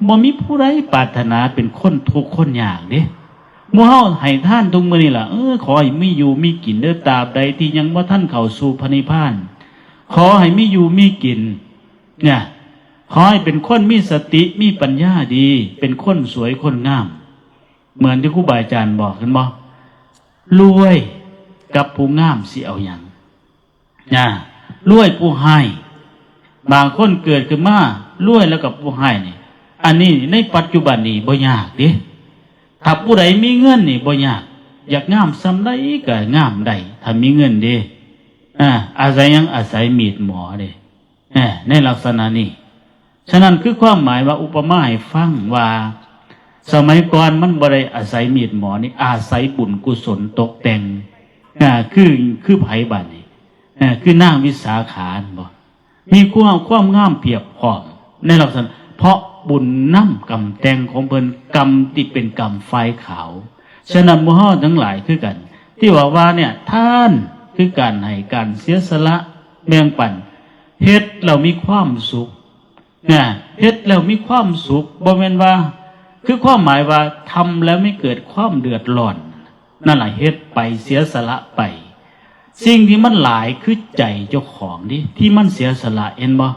บ่มีผู้ใดปรารถนาเป็นคนทุกข์คนยากเด้ หมู่เฮาให้ทานทุกมื้อนี่ล่ะ เออ ขอให้มีอยู่มีกินเด้อ ตราบใดที่ยังบ่ทันเข้าสู่พระนิพพาน ขอให้มีอยู่มีกิน เนี่ย ขอให้เป็นคนมีสติ มีปัญญาดี เป็นคนสวยคนงาม เหมือนที่ครูบาอาจารย์บอก เห็นบ่ รวยกับผู้งามสิเอาหยัง นะ รวยผู้ให้ บางคนเกิดขึ้นมารวยแล้วกับผู้ให้นี่ อันนี้ในปัจจุบันนี้บ่ยากเด้ ถ้าผู้ใดมีเงินนี่บ่ยาก อยากงามส่ำใดก็งามได้ ถ้ามีเงินเด้ อ่า อาศัยหยัง อาศัยมีดหมอเด้ อ่า ในลักษณะนี้ ฉะนั้นคือความหมายว่าอุปมาให้ฟังว่า สมัยก่อนมันบ่ได้อาศัยมีดหมอนี่ อาศัยบุญกุศลตกแต่ง อ่า คือ คือไผบัดนี้ อ่า คือนางวิสาขาหั่นบ่ มีความ ความงามเพียบพร้อมในลักษณะ เพราะบุญนำกรรมแต่งของเพิ่น กรรมที่เป็นกรรมฝ่ายขาว ฉะนั้นหมู่เฮาทั้งหลายคือกัน ที่ว่าว่าเนี่ย ทานคือการให้ การเสียสละแบ่งปัน เฮ็ดแล้วมีความสุข นะ เฮ็ดแล้วมีความสุข บ่แม่นว่า คือความหมายว่าทำแล้วไม่เกิดความเดือดร้อน นั่นล่ะ เฮ็ดไป เสียสละไป สิ่งที่มันหลายคือใจเจ้าของนี่ ที่มันเสียสละ เห็นบ่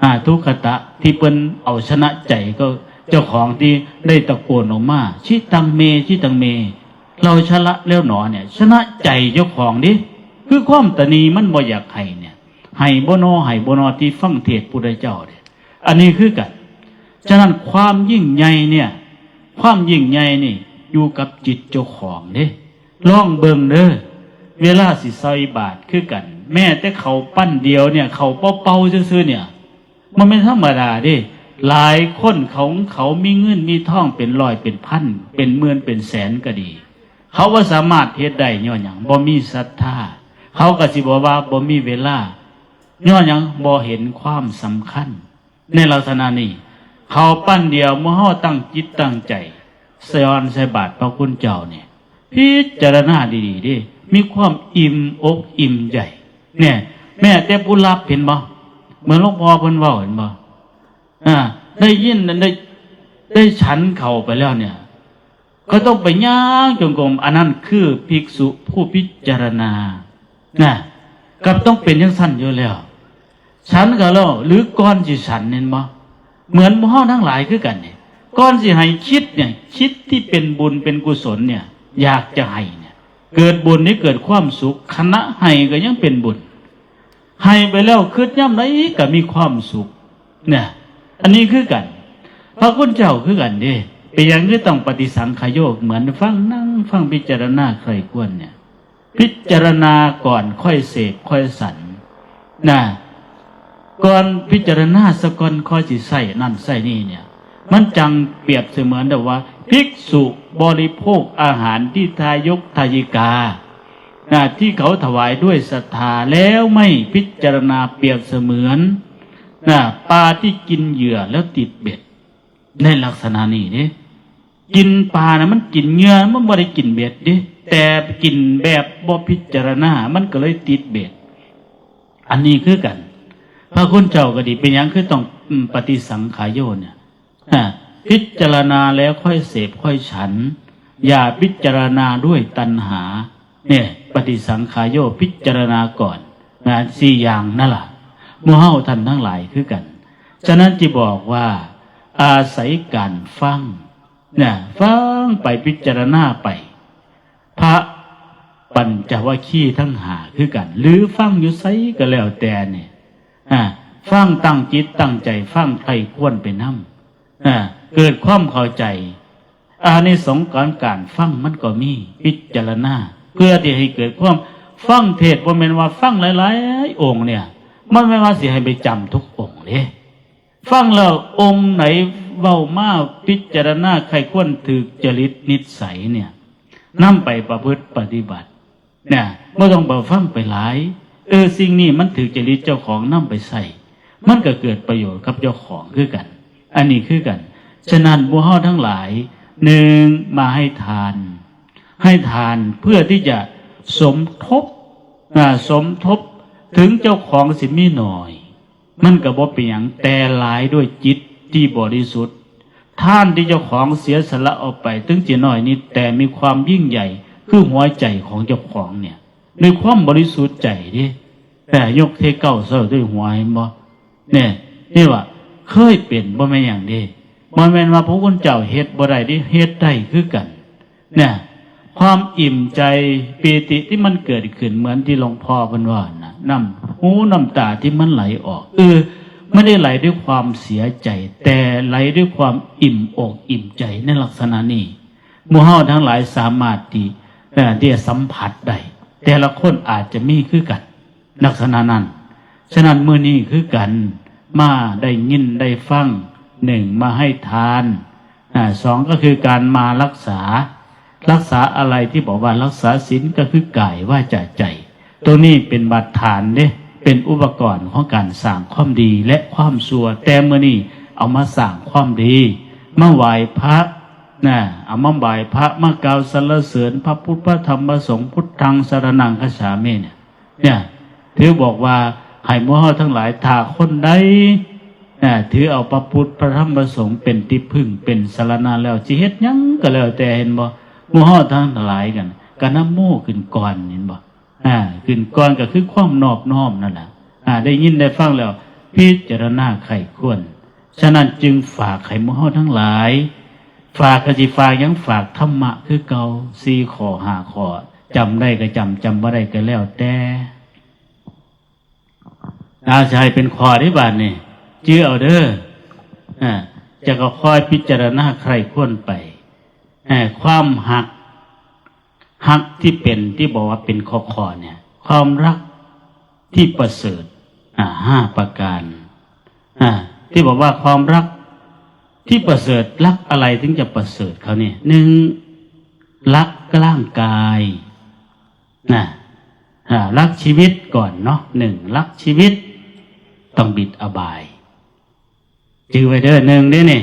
อ่า ทุกขตะ ที่เพิ่นเอาชนะใจก็ เจ้าของที่ได้ตะโกนออกมา ชิตังเม ชิตังเม เราชนะแล้วหนอเนี่ย ชนะใจเจ้าของนี่ คือความตะหนี่มันบ่อยากให้เนี่ย ให้บ่นอ ให้บ่นอ ที่ฟังเทศน์พุทธเจ้าเนี่ย อันนี้คือกัน ฉะนั้นความยิ่งใหญ่เนี่ย ความยิ่งใหญ่นี่อยู่กับจิตเจ้าของเด้ ลองเบิ่งเด้อ เวลาสิใส่บาตรคือกัน แม้แต่ข้าวปั้นเดียวเนี่ย ข้าวเปล่าๆซื่อๆเนี่ย มันไม่ธรรมดาเด้ หลายคนเขา เขามีเงินมีทองเป็นร้อยเป็นพัน เป็นหมื่นเป็นแสนก็ดี เขาบ่สามารถเฮ็ดได้ย้อนหยัง บ่มีศรัทธา เขาก็สิบอกว่าบ่มีเวลา ย้อนหยัง บ่เห็นความสำคัญ ในลักษณะนี้ ข้าวปั้นเดียว เมื่อเฮาตั้งจิตตั้งใจ สยอนใส่บาตรพระคุณเจ้าเนี่ย พิจารณาดีๆเด้ มีความอิ่มอกอิ่มใจ เนี่ย แม้แต่ผู้รับ เห็นบ่ เหมือนหลวงพ่อเพิ่นเว้า เห็นบ่ อ่า ได้ยิน ได้ ได้ฉันเข้าไปแล้วเนี่ย ก็ต้องไปย่างจงกรม อันนั้นคือภิกษุผู้พิจารณา นะ ก็ต้องเป็นจั่งซั้นอยู่แล้ว ฉันก็แล้ว หรือก่อนสิฉัน เห็นบ่ เหมือนหมู่เฮาทั้งหลายคือกันนี่ ก่อนสิให้คิดเนี่ย คิดที่เป็นบุญเป็นกุศลเนี่ย อยากจะให้เนี่ย เกิดบุญนี่เกิดความสุข ขณะให้ก็ยังเป็นบุญ ให้ไปแล้วคิดยามใดก็มีความสุข เนี่ย อันนี้คือกัน พระคุณเจ้าคือกันเด้ เป็นหยังคือต้องปฏิสังขายโยค เหมือนฟัง นั่งฟังพิจารณาใคร่ครวญเนี่ย พิจารณาก่อนค่อยเสพค่อยฉัน นะ ก่อนพิจารณาซะก่อนค่อยสิใส่นั่นใส่นี่เนี่ย มันจั่งเปรียบเสมือนดังว่า ภิกษุบริโภคอาหารที่ทายกทายิกา นะ ที่เขาถวายด้วยศรัทธาแล้วไม่พิจารณา เปรียบเสมือน นะ ปลาที่กินเหยื่อแล้วติดเบ็ด ในลักษณะนี้เด้ กินปลานะมันกินเหยื่อ มันบ่ได้กินเบ็ดเด้ แต่กินแบบบ่พิจารณา มันก็เลยติดเบ็ด อันนี้คือกัน พระคุณเจ้าก็ดี เป็นหยังคือต้อง อืม ปฏิสังขายโยคเนี่ย อ่ะ พิจารณาแล้วค่อยเสพค่อยฉัน อย่าพิจารณาด้วยตัณหา เนี่ย ปฏิสังขายโยค พิจารณาก่อน นะ สี่อย่างนั่นล่ะ หมู่เฮาท่านทั้งหลายคือกัน ฉะนั้นจะบอกว่า อาศัยการฟัง เนี่ย ฟังไปพิจารณาไป พระปัญจวัคคีย์ทั้งห้าคือกัน หรือฟังอยู่ไสก็แล้วแต่เนี่ย อ่า ฟังตั้งจิตตั้งใจฟังใคร่ครวญไปนำ อ่า เกิดความเข้าใจ อานิสงส์ของการฟังมันก็มี พิจารณา เพื่อที่ให้เกิดความ ฟังเทศน์บ่แม่นว่าฟังหลายๆองค์เนี่ย มันไม่ว่าสิให้ไปจำทุกองค์เด้ ฟังแล้วองค์ไหนเว้ามาพิจารณาใคร่ครวญถืกจริตนิสัยเนี่ย นำไปประพฤติปฏิบัติ เนี่ย บ่ต้องไปฟังไปหลาย เออ สิ่งนี้มันถืกจริตเจ้าของนำไปใช้ มันก็เกิดประโยชน์กับเจ้าของคือกัน อันนี้คือกัน ฉะนั้นหมู่เฮาทั้งหลาย หนึ่ง มาให้ทาน ให้ทานเพื่อที่จะสมทบ อ่า สมทบ ถึงเจ้าของสิมีหน่อย มันก็บ่เป็นหยัง แต่หลายด้วยจิตที่บริสุทธิ์ ทานที่เจ้าของเสียสละออกไปถึงจะน้อยนิด แต่มีความยิ่งใหญ่ คือหัวใจของเจ้าของเนี่ย ด้วยความบริสุทธิ์ใจเด้ แต่ยกเทเก้าเศร้าด้วยหัว เห็นบ่ เนี่ย นี่ว่าเคยเป็น บ่แม่นหยังเด้ บ่แม่นว่าพระคุณเจ้าเฮ็ดบ่ได้เด้ เฮ็ดได้คือกัน เนี่ย ความอิ่มใจ ปีติที่มันเกิดขึ้น เหมือนที่หลวงพ่อเพิ่นว่านะ น้ำหูน้ำตาที่มันไหลออก เออ ไม่ได้ไหลด้วยความเสียใจ แต่ไหลด้วยความอิ่มอกอิ่มใจในลักษณะนี้ หมู่เฮาทั้งหลายสามารถที่ เอ่อ ที่จะสัมผัสได้ แต่ละคนอาจจะมีคือกัน ลักษณะนั้น ฉะนั้นมื้อนี้คือกัน มาได้ยินได้ฟัง หนึ่ง มาให้ทาน อ่า สอง ก็คือการมารักษา รักษาอะไรที่บอกว่ารักษาศีลก็คือกายวาจาใจ ตัวนี้เป็นบาดฐานเด้ เป็นอุปกรณ์ของการสร้างความดีและความชั่ว แต่มื้อนี้เอามาสร้างความดี มาไหว้พระ นะ เอามาไหว้พระ มากล่าวสรรเสริญพระพุทธพระธรรมพระสงฆ์ พุทธังสรณังคัจฉามิเนี่ย เนี่ย ถือบอกว่าให้หมู่เฮาทั้งหลาย ถ้าคนใด นะ ถือเอาพระพุทธพระธรรมพระสงฆ์เป็นที่พึ่งเป็นสรณะแล้ว สิเฮ็ดหยังก็แล้วแต่ เห็นบ่ หมู่เฮาทั้งหลายกัน ก็นะโมขึ้นก่อน เห็นบ่ อ่า ขึ้นก่อนก็คือความนอบน้อมนั่นแหละ อ่า ได้ยินได้ฟังแล้ว พิจารณาใคร่ครวญ ฉะนั้นจึงฝากให้หมู่เฮาทั้งหลาย ฝากก็สิฝากหยัง ฝากธรรมะคือเก่า สี่ข้อ ห้าข้อ จำได้ก็จำ จำบ่ได้ก็แล้วแต่ อาจจะให้เป็นข้อที่บาดนี่ จื่อเอาเด้อ อ่า จะก็คอยพิจารณาใคร่ครวญไป อ่า ความฮัก ฮักที่เป็น ที่บอกว่าเป็นข้อๆเนี่ย ความรักที่ประเสริฐ อ่า ห้าประการ อ่า ที่บอกว่าความรักที่ประเสริฐ รักอะไรถึงจะประเสริฐเขาเนี่ย หนึ่ง รักร่างกาย นะ อ่า รักชีวิตก่อนเนาะ หนึ่ง รักชีวิต ต้องปิดอบาย จื่อไว้เด้อ หนึ่งเด้นี่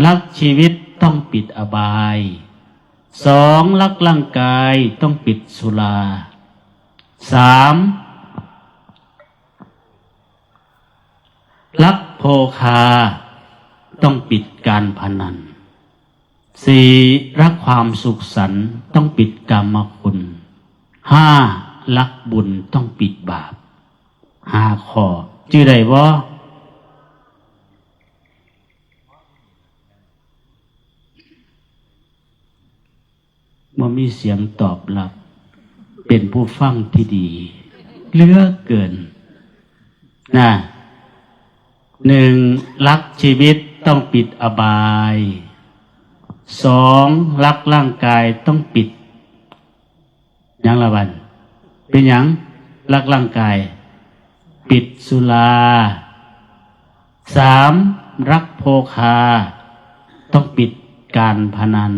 รักชีวิตต้องปิดอบาย สอง รักร่างกายต้องปิดสุรา สาม รักโภคา ต้องปิดการพนัน สี่ รักความสุขสันต์ต้องปิดกามคุณ ห้า รักบุญต้องปิดบาป ห้าข้อ จื่อได้บ่ บ่มีเสียงตอบรับ เป็นผู้ฟังที่ดีเหลือเกิน นะ หนึ่ง รักชีวิตต้องปิดอบาย สอง รักร่างกายต้องปิด หยังละบัด เป็นหยัง รักร่างกาย ปิดสุรา สาม รักโภคา ต้องปิดการพนัน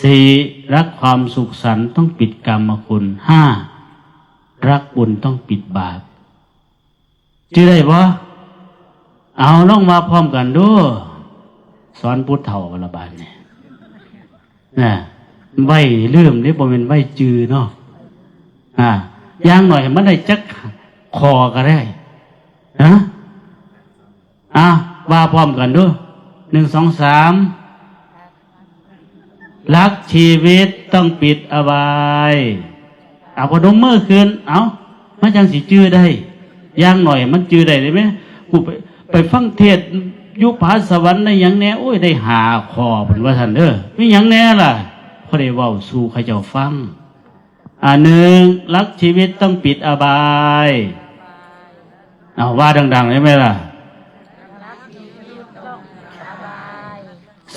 สี่ รักความสุขสันต์ต้องปิดกามคุณ ห้า รักบุญต้องปิดบาป จื่อได้บ่ เอาลองว่าพร้อมกันดู สอนผู้เฒ่าละบาดนี่ นะ ไว้ลืมนี่บ่แม่นไว้จื่อเนาะ อ่า อย่างน้อยให้มันได้จักข้อก็ได้ นะ อ่ะ ว่าพร้อมกันดู หนึ่ง สอง สาม รักชีวิตต้องปิดอบาย เอาพนมมือขึ้น เอา มันจังสิจื่อได้ อย่างน้อยมันจื่อได้ ได้ไหม กูไป ไปฟังเทศน์อยู่ผาสวรรค์ได้หยังแน่ โอ้ย ได้ห้าข้อ เพิ่นว่าซั่นเด้อ มีหยังแน่ล่ะ พอได้เว้าสู่เขาเจ้าฟัง อ่า หนึ่ง รักชีวิตต้องปิดอบาย เอาว่าดังๆ ได้ไหมล่ะ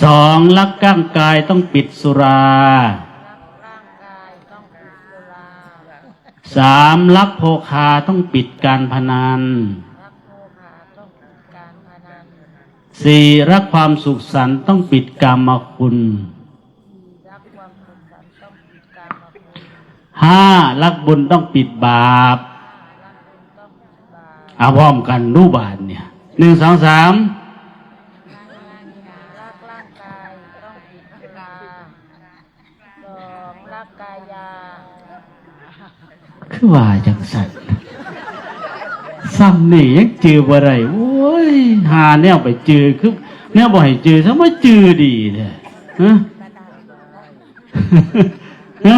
สอง รักร่างกายต้องปิดสุรา สาม รักโภคาต้องปิดการพนัน สี่ รักความสุขสันต์ต้องปิดกามคุณ ห้า รักบุญต้องปิดบาป เอาพร้อมกันดูบาดเนี่ย หนึ่ง สอง สาม รักร่างกายต้องปิดตา สอง รักกายา คือว่าจังซั่น ซ้ำนี่ยังจื่อบ่ได้ โอ้ย หาแนวไปจื่อ คือ แนวบ่ให้จื่อ ซะมาจื่อดีแท้ ฮะ ฮะ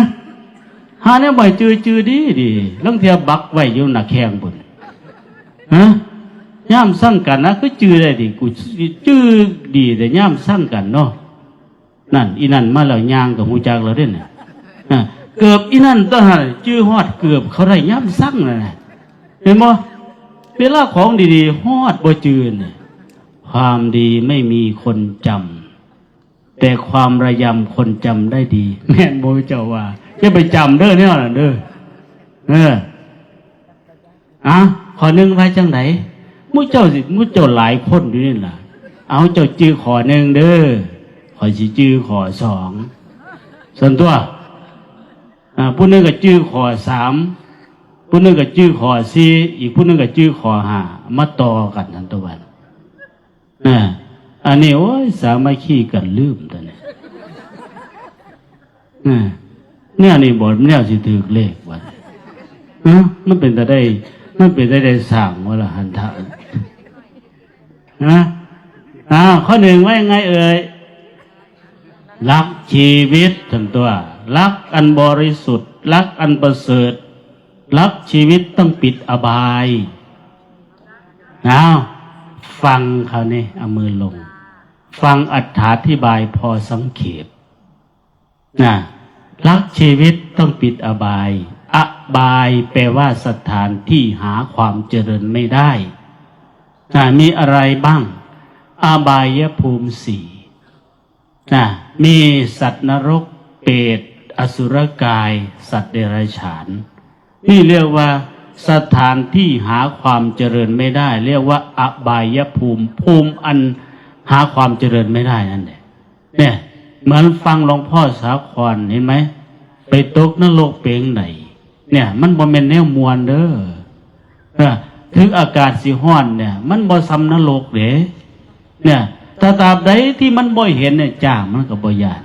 หาแนวบ่ให้จื่อ จื่อดีดี ลางเทื่อบักไว้อยู่หน้าแข้งพุ้น ฮะ ยามซังกันนะ คือจื่อได้ดี กูจื่อดีแต่ยามซังกันเนาะ นั่น อีนั่นมาแล้ว ย่างก็ฮู้จักแล้วเด้น่ะ อ่ะ เกือบอีนั่นตัวหั่น จื่อฮอดเกือบเขาได้ยามซังนั่นน่ะ เห็นบ่ เวลาของดีๆ ฮอดบ่จื่อนี่ ความดีไม่มีคนจำ แต่ความระยำคนจำได้ดี แม่นบ่เจ้าว่า อย่าไปจำเด้อแนวนั้นเด้อ เออ อ่ะ ข้อหนึ่งว่าจังได๋ หมู่เจ้าสิ หมู่เจ้าหลายคนอยู่นี่ล่ะ เอา เจ้าจื่อข้อหนึ่งเด้อ ข้อยสิจื่อข้อสอง ซั่นตั๊ว อ่า ผู้หนึ่งก็จื่อข้อสาม ผู้หนึ่งก็จื่อข้อสี่ อีกผู้หนึ่งก็จื่อข้อห้า มาต่อกันซั่นตั๊วบัด อ่า อันนี้ โอ้ย สามัคคีกันลืมตั๊วนี้ อ่า แนวนี้บ่ แนวสิถืกเลขวะ ฮะ มันเป็นตาได้ มันเป็นตาได้สร้างวะล่ะ หันทะ ฮะ อ่า ข้อหนึ่งว่ายังไงเอ่ย รักชีวิตซั่นตั๊ว รักอันบริสุทธิ์ รักอันประเสริฐ รักชีวิตต้องปิดอบาย อ้าว ฟังคราวนี้ เอามือลง ฟังอรรถาธิบายพอสังเขป นะ รักชีวิตต้องปิดอบาย อบายแปลว่าสถานที่หาความเจริญไม่ได้ นะ มีอะไรบ้าง อบายภูมิสี่ นะ มีสัตว์นรก เปรต อสุรกาย สัตว์เดรัจฉาน นี่เรียกว่าสถานที่หาความเจริญไม่ได้ เรียกว่าอบายภูมิ ภูมิอันหาความเจริญไม่ได้นั่นแหละ เนี่ย เหมือนฟังหลวงพ่อสาคร เห็นไหม ไปตกนรกเป๋งไหน เนี่ย มันบ่แม่นแนวม่วนเด้อ เออ ถึงอากาศสิฮ้อนเนี่ย มันบ่ส่ำนรกเด้ เนี่ย ถ้าตราบใดที่มันบ่เห็นเนี่ย จ้างมันก็บ่ย้าน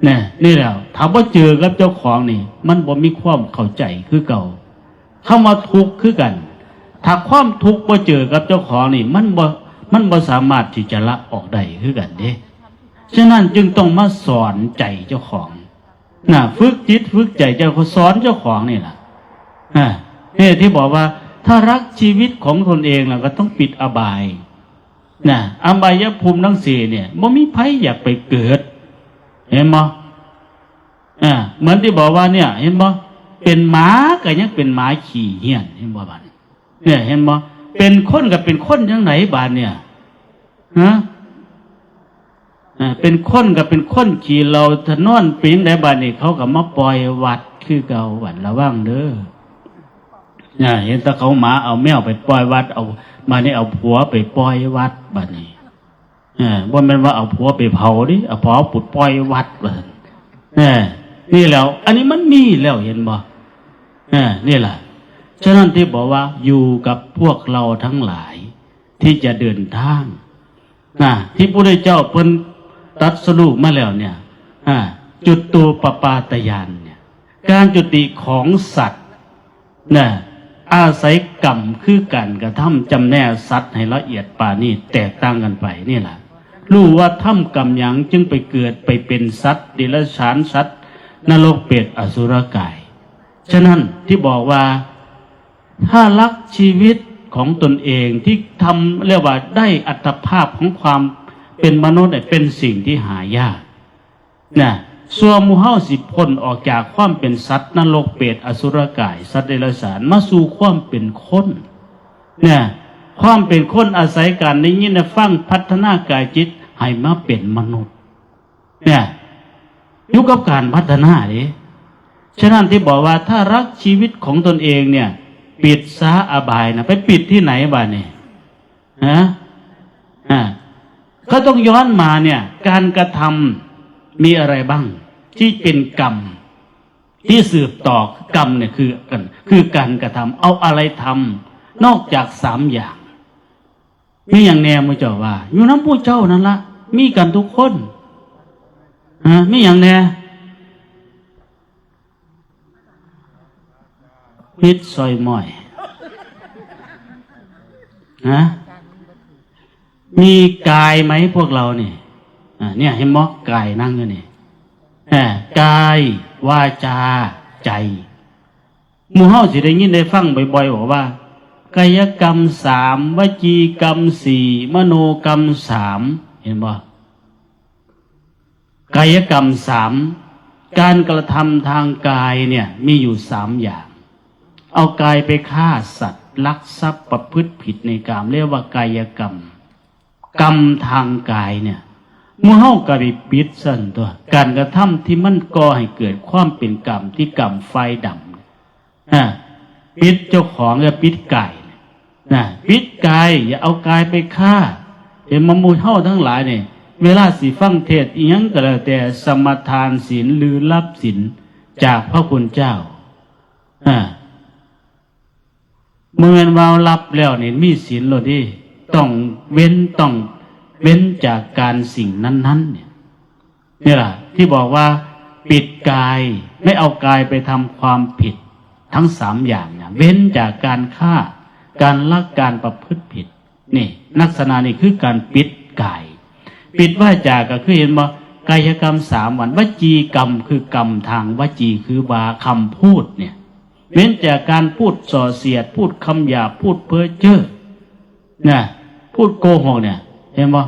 เนี่ย นี่แหละ ถ้าบ่เจอกับเจ้าของนี่ มันบ่มีความเข้าใจคือเก่า คำว่าทุกข์คือกัน ถ้าความทุกข์บ่เจอกับเจ้าของนี่ มันบ่ มันบ่สามารถที่จะละออกได้คือกันเด้ ฉะนั้นจึงต้องมาสอนใจเจ้าของ น่ะ ฝึกจิตฝึกใจเจ้าของ สอนเจ้าของนี่ล่ะ อ่า นี่ที่บอกว่า ถ้ารักชีวิตของตนเองแล้วก็ต้องปิดอบาย น่ะ อบายภูมิทั้งสี่เนี่ย บ่มีไผอยากไปเกิด เห็นบ่ อ่า เหมือนที่บอกว่าเนี่ย เห็นบ่ เป็นหมาก็ยังเป็นหมาขี้เหี้ยน เห็นบ่บัดนี้ เนี่ย เห็นบ่ เป็นคนก็เป็นคนจังไหนบาดเนี่ย ฮะ อ่า เป็นคนก็เป็นคนขี้เหล้าถนน เป็นจังไดบาดนี้ เขาก็มาปล่อยวัดคือเก่า บัดระวังเด้อ อ่า เห็นแต่เขาหมาเอาแมวไปปล่อยวัด เอา มานี่เอาผัวไปปล่อยวัด บัดนี้ เออ บ่แม่นว่าเอาผัวไปเผาเด้ เอาผัวไปปล่อยวัดว่าซั่น เออ นี่แหละ อันนี้มันมีแล้ว เห็นบ่ เออ นี่แหละ ฉะนั้นที่บอกว่าอยู่กับพวกเราทั้งหลายที่จะเดินทาง นะ ที่พระพุทธเจ้าเพิ่นตรัสรู้มาแล้วเนี่ย อ่า จุตูปปาตญาณเนี่ย การจุติของสัตว์ นะ อาศัยกรรมคือการกระทำจำแนกสัตว์ให้ละเอียดปราณีตแตกต่างกันไปนี่ล่ะ รู้ว่าทำกรรมหยังจึงไปเกิดไปเป็นสัตว์เดรัจฉาน สัตว์นรก เปรต อสุรกาย ฉะนั้นที่บอกว่า ถ้ารักชีวิตของตนเองที่ทำ เรียกว่าได้อัตภาพของความเป็นมนุษย์เนี่ย เป็นสิ่งที่หายาก นะ ส่วนหมู่เฮาสิพ้นออกจากความเป็นสัตว์นรก เปรต อสุรกาย สัตว์เดรัจฉาน มาสู่ความเป็นคน เนี่ย ความเป็นคนอาศัยการได้ยินได้ฟัง พัฒนากายจิตให้มาเป็นมนุษย์ เนี่ย อยู่กับการพัฒนาเด้ ฉะนั้นที่บอกว่าถ้ารักชีวิตของตนเองเนี่ย ปิดซะอบายนะ ไปปิดที่ไหนบาดนี้ ฮะ อ่า ก็ต้องย้อนมาเนี่ย การกระทำมีอะไรบ้าง ที่เป็นกรรม ที่สืบต่อกรรมเนี่ย คือกัน คือการกระทำ เอาอะไรทำ นอกจากสามอย่าง มีหยังแน่หมู่เจ้าว่า อยู่นำหมู่เจ้านั่นละ มีกันทุกคน ฮะ มีหยังแน่ มิตรซอยม้อย ฮะ แม่ มีกายไหมพวกเราเนี่ย อ่า เนี่ย เห็นบ่ กายนั่งอยู่นี่ อ่า กาย วาจา ใจ หมู่เฮาสิได้ยินได้ฟังบ่อยๆ บอกว่า กายกรรมสาม วจีกรรมสี่ มโนกรรมสาม เห็นบ่ กายกรรมสาม การกระทำทางกายเนี่ยมีอยู่สามอย่าง เอากายไปฆ่าสัตว์ ลักทรัพย์ ประพฤติผิดในกาม เรียกว่ากายกรรม กรรมทางกายเนี่ย หมู่เฮากะไปปิดซั่นตั๊ว การกระทำที่มันก่อให้เกิดความเป็นกาม ที่กามไฟดำ อ่า ปิดเจ้าของ อย่าปิดกาย นะ ปิดกาย อย่าเอากายไปฆ่า เห็นบ่ หมู่เฮาทั้งหลายเนี่ย เวลาสิฟังเทศน์อิหยังก็แล้วแต่ สมาทานศีลหรือรับศีลจากพระคุณเจ้า อ่า บ่แม่นว่ารับแล้วนี่มีศีลโลดเด้ ต้องเว้น ต้องเว้นจากการสิ่งนั้นๆ เนี่ย นี่แหละที่บอกว่าปิดกาย ไม่เอากายไปทำความผิดทั้งสามอย่างเนี่ย เว้นจากการฆ่า การลัก การประพฤติผิด นี่ ลักษณะนี่คือการปิดกาย ปิดวาจาก็คือเห็นบ่ กายกรรมสามวัน วจีกรรมคือกรรมทางวจี คือวา คำพูดเนี่ย เว้นจากการพูดส่อเสียด พูดคำหยาบ พูดเพ้อเจ้อ นะ พูดโกหกเนี่ย เห็นบ่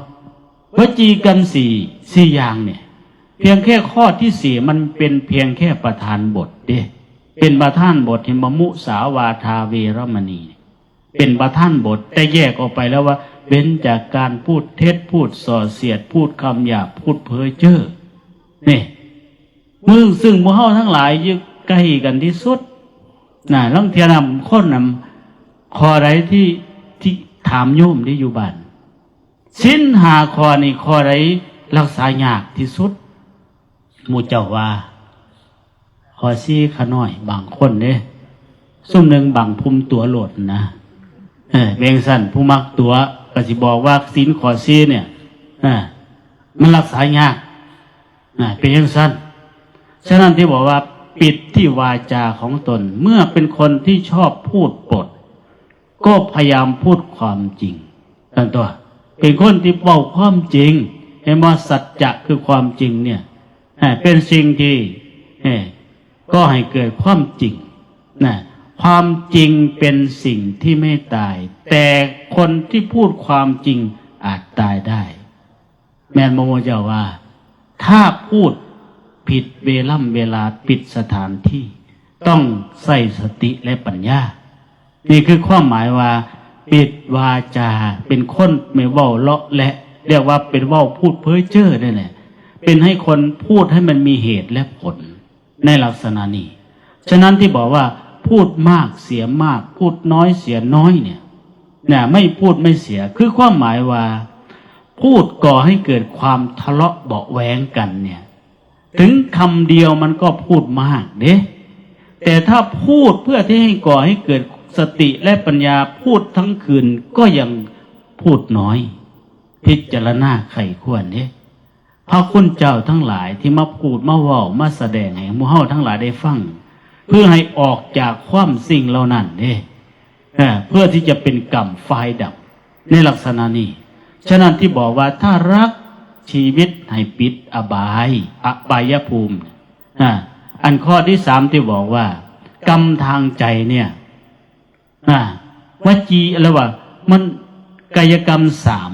วจีกรรมสี่ สี่อย่างเนี่ย เพียงแค่ข้อที่สี่ มันเป็นเพียงแค่ประธานบทเด้ เป็นประธานบท เห็นบ่ มุสาวาทา เวรมณี เป็นประธานบท แต่แยกออกไปแล้วว่า เว้นจากการพูดเท็จ พูดส่อเสียด พูดคำหยาบ พูดเพ้อเจ้อ นี่ มึงซึ่งหมู่เฮาทั้งหลายอยู่ใกล้กันที่สุด นะ ลางเทื่อนำคนนำ ข้อใดที่ ที่ถามโยมที่อยู่บ้าน ศีลห้าข้อนี่ข้อใดรักษายากที่สุด หมู่เจ้าว่า ข้อสี่ข้าน้อย บางคนเด้ ซุมหนึ่งบางภูมิตั๋วโลดนะ เออ เป็นจั่งซั้น ผู้มักตั๋วก็สิบอกว่าศีลข้อสี่เนี่ย เออ มันรักษายาก นะ เป็นจั่งซั้น ฉะนั้นที่บอกว่าปิดที่วาจาของตน เมื่อเป็นคนที่ชอบพูดปด ก็พยายามพูดความจริง นั่นตั๊ว เป็นคนที่เว้าความจริง เห็นบ่ สัจจะคือความจริงเนี่ย อ่า เป็นสิ่งที่ เอ่อ ก่อให้เกิดความจริง นะ ความจริงเป็นสิ่งที่ไม่ตาย แต่คนที่พูดความจริงอาจตายได้ แม่นบ่ หมู่เจ้าว่า ถ้าพูดผิดเวล่ำเวลา ผิดสถานที่ ต้องใช้สติและปัญญา นี่คือความหมายว่า ปิดวาจา เป็นคนไม่เว้าเลาะแหละ เรียกว่าเป็นเว้าพูดเพ้อเจ้อนั่นแหละ เป็นให้คนพูดให้มันมีเหตุและผล ในลักษณะนี้ ฉะนั้นที่บอกว่าพูดมากเสียมาก พูดน้อยเสียน้อยเนี่ย เนี่ย ไม่พูดไม่เสีย คือความหมายว่า พูดก่อให้เกิดความทะเลาะเบาะแว้งกันเนี่ย ถึงคำเดียวมันก็พูดมากเด้ แต่ถ้าพูดเพื่อที่ให้ก่อให้เกิดสติและปัญญา พูดทั้งคืนก็ยังพูดน้อย พิจารณาใคร่ครวญเด้ พระคุณเจ้าทั้งหลายที่มาพูดมาเว้ามาแสดงให้หมู่เฮาทั้งหลายได้ฟัง เพื่อให้ออกจากความสิ่งเหล่านั้นเด้ เอ่อ เพื่อที่จะเป็นกรรมฝ่ายดำในลักษณะนี้ ฉะนั้นที่บอกว่าถ้ารักชีวิตให้ปิดอบาย อบายภูมิ อ่า อันข้อที่สามที่บอกว่า กรรมทางใจเนี่ย อ่า วจีอะไรวะ มันกายกรรมสาม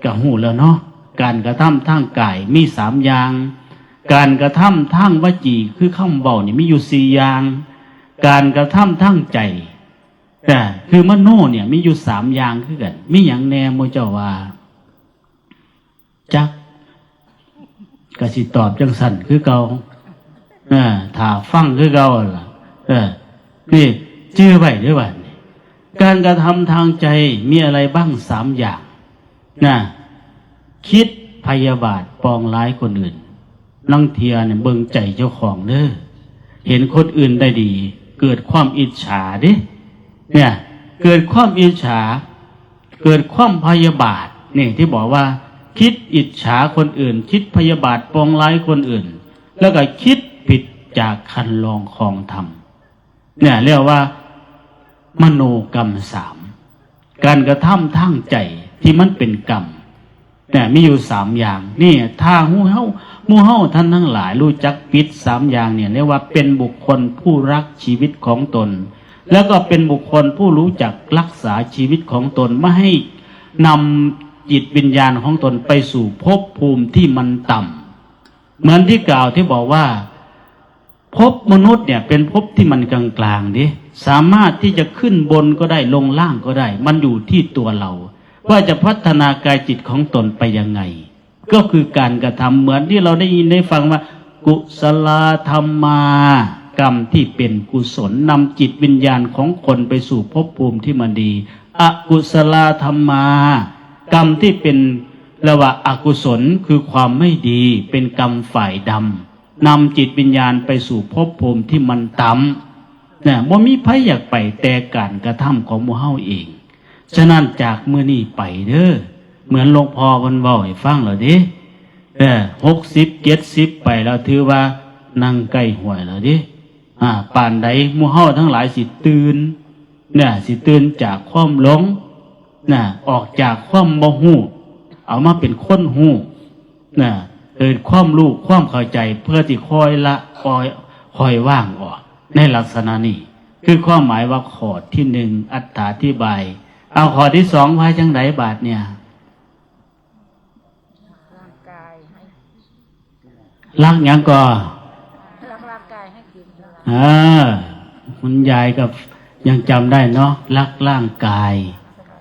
ก็ฮู้แล้วเนาะ การกระทำทางกายมีสามอย่าง การกระทำทางวจีคือคำเว้านี่มีอยู่สี่อย่าง การกระทำทางใจ อ่า คือมโนเนี่ยมีอยู่สามอย่างคือกัน มีหยังแน่หมู่เจ้าว่า จัก ก็สิตอบจั่งซั้นคือเก่า เออ ถ้าฟังคือเก่าหั่นล่ะ เออ นี่ จื่อไว้เด้อบัดนี้ การกระทำทางใจมีอะไรบ้าง สามอย่าง นะ คิดพยาบาทปองร้ายคนอื่น ลางเทื่อเนี่ยเบิ่งใจเจ้าของเด้อ เห็นคนอื่นได้ดี เกิดความอิจฉาเด้ เนี่ย เกิดความอิจฉา เกิดความพยาบาท นี่ที่บอกว่าคิดอิจฉาคนอื่น คิดพยาบาทปองร้ายคนอื่น แล้วก็คิดผิดจากคันลองครองธรรม เนี่ยเรียกว่ามโนกรรมสาม การกระทำทางใจที่มันเป็นกรรม เนี่ยมีอยู่สามอย่างนี่ ถ้าหมู่เฮาหมู่เฮาท่านทั้งหลายรู้จักปิดสามอย่างเนี่ย เรียกว่าเป็นบุคคลผู้รักชีวิตของตน แล้วก็เป็นบุคคลผู้รู้จักรักษาชีวิตของตน ไม่ให้นำจิตวิญญาณของตนไปสู่ภพภูมิที่มันต่ำ เหมือนที่กล่าวที่บอกว่า ภพมนุษย์เนี่ยเป็นภพที่มันกลางๆดิ สามารถที่จะขึ้นบนก็ได้ ลงล่างก็ได้ มันอยู่ที่ตัวเรา ว่าจะพัฒนากายจิตของตนไปยังไง ก็คือการกระทำ เหมือนที่เราได้ยินได้ฟังว่า กุศลาธรรมา กรรมที่เป็นกุศลนำจิตวิญญาณของคนไปสู่ภพภูมิที่มันดี อกุศลาธรรมา กรรมที่เป็นเรียกว่าอกุศล คือความไม่ดี เป็นกรรมฝ่ายดำ นำจิตวิญญาณไปสู่ภพภูมิที่มันต่ำ นะ บ่มีไผอยากไป แต่การกระทำของหมู่เฮาเอง ฉะนั้นจากมื้อนี้ไปเด้อ เหมือนหลวงพ่อเพิ่นเว้าให้ฟังแล้วเด้ เออ หกสิบ เจ็ดสิบ ไปแล้วถือว่านั่งใกล้ห้วยแล้วเด้ อ่า ปานใดหมู่เฮาทั้งหลายสิตื่น เนี่ย สิตื่นจากความหลง นะ ออกจากความบ่ฮู้ เอามาเป็นคนฮู้ นะ เกิดความรู้ความเข้าใจ เพื่อที่คอยละคอย คอยว่างออก ในลักษณะนี้ คือความหมายว่าข้อที่หนึ่ง อัตถาธิบาย เอาข้อที่สองว่าจังไดบาดเนี่ย ร่างกายให้ รักหยังก็ รักร่างกายให้กิน เออ คุณยายก็ยังจำได้เนาะ รักร่างกาย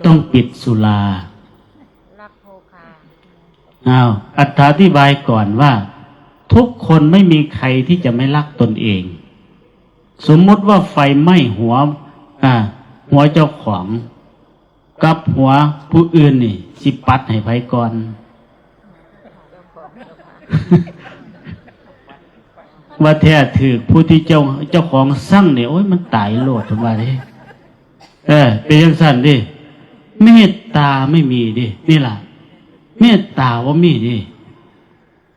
ต้องปิดสุรา รักโภคา อ้าว อัตถาธิบายก่อนว่า ทุกคนไม่มีใครที่จะไม่รักตนเอง สมมติว่าไฟไหม้หัว อ่า หัวเจ้าของ กับหัวผู้อื่นนี่ สิปัดให้ไผก่อน ว่าแท้ถืกผู้ที่เจ้าเจ้าของสั่งเนี่ย โอ้ย มันตายโลดเพิ่นว่าเด้ เออ เป็นจังซั่นเด้ เมตตาไม่มีเด้ นี่ล่ะ เมตตาบ่มีเด้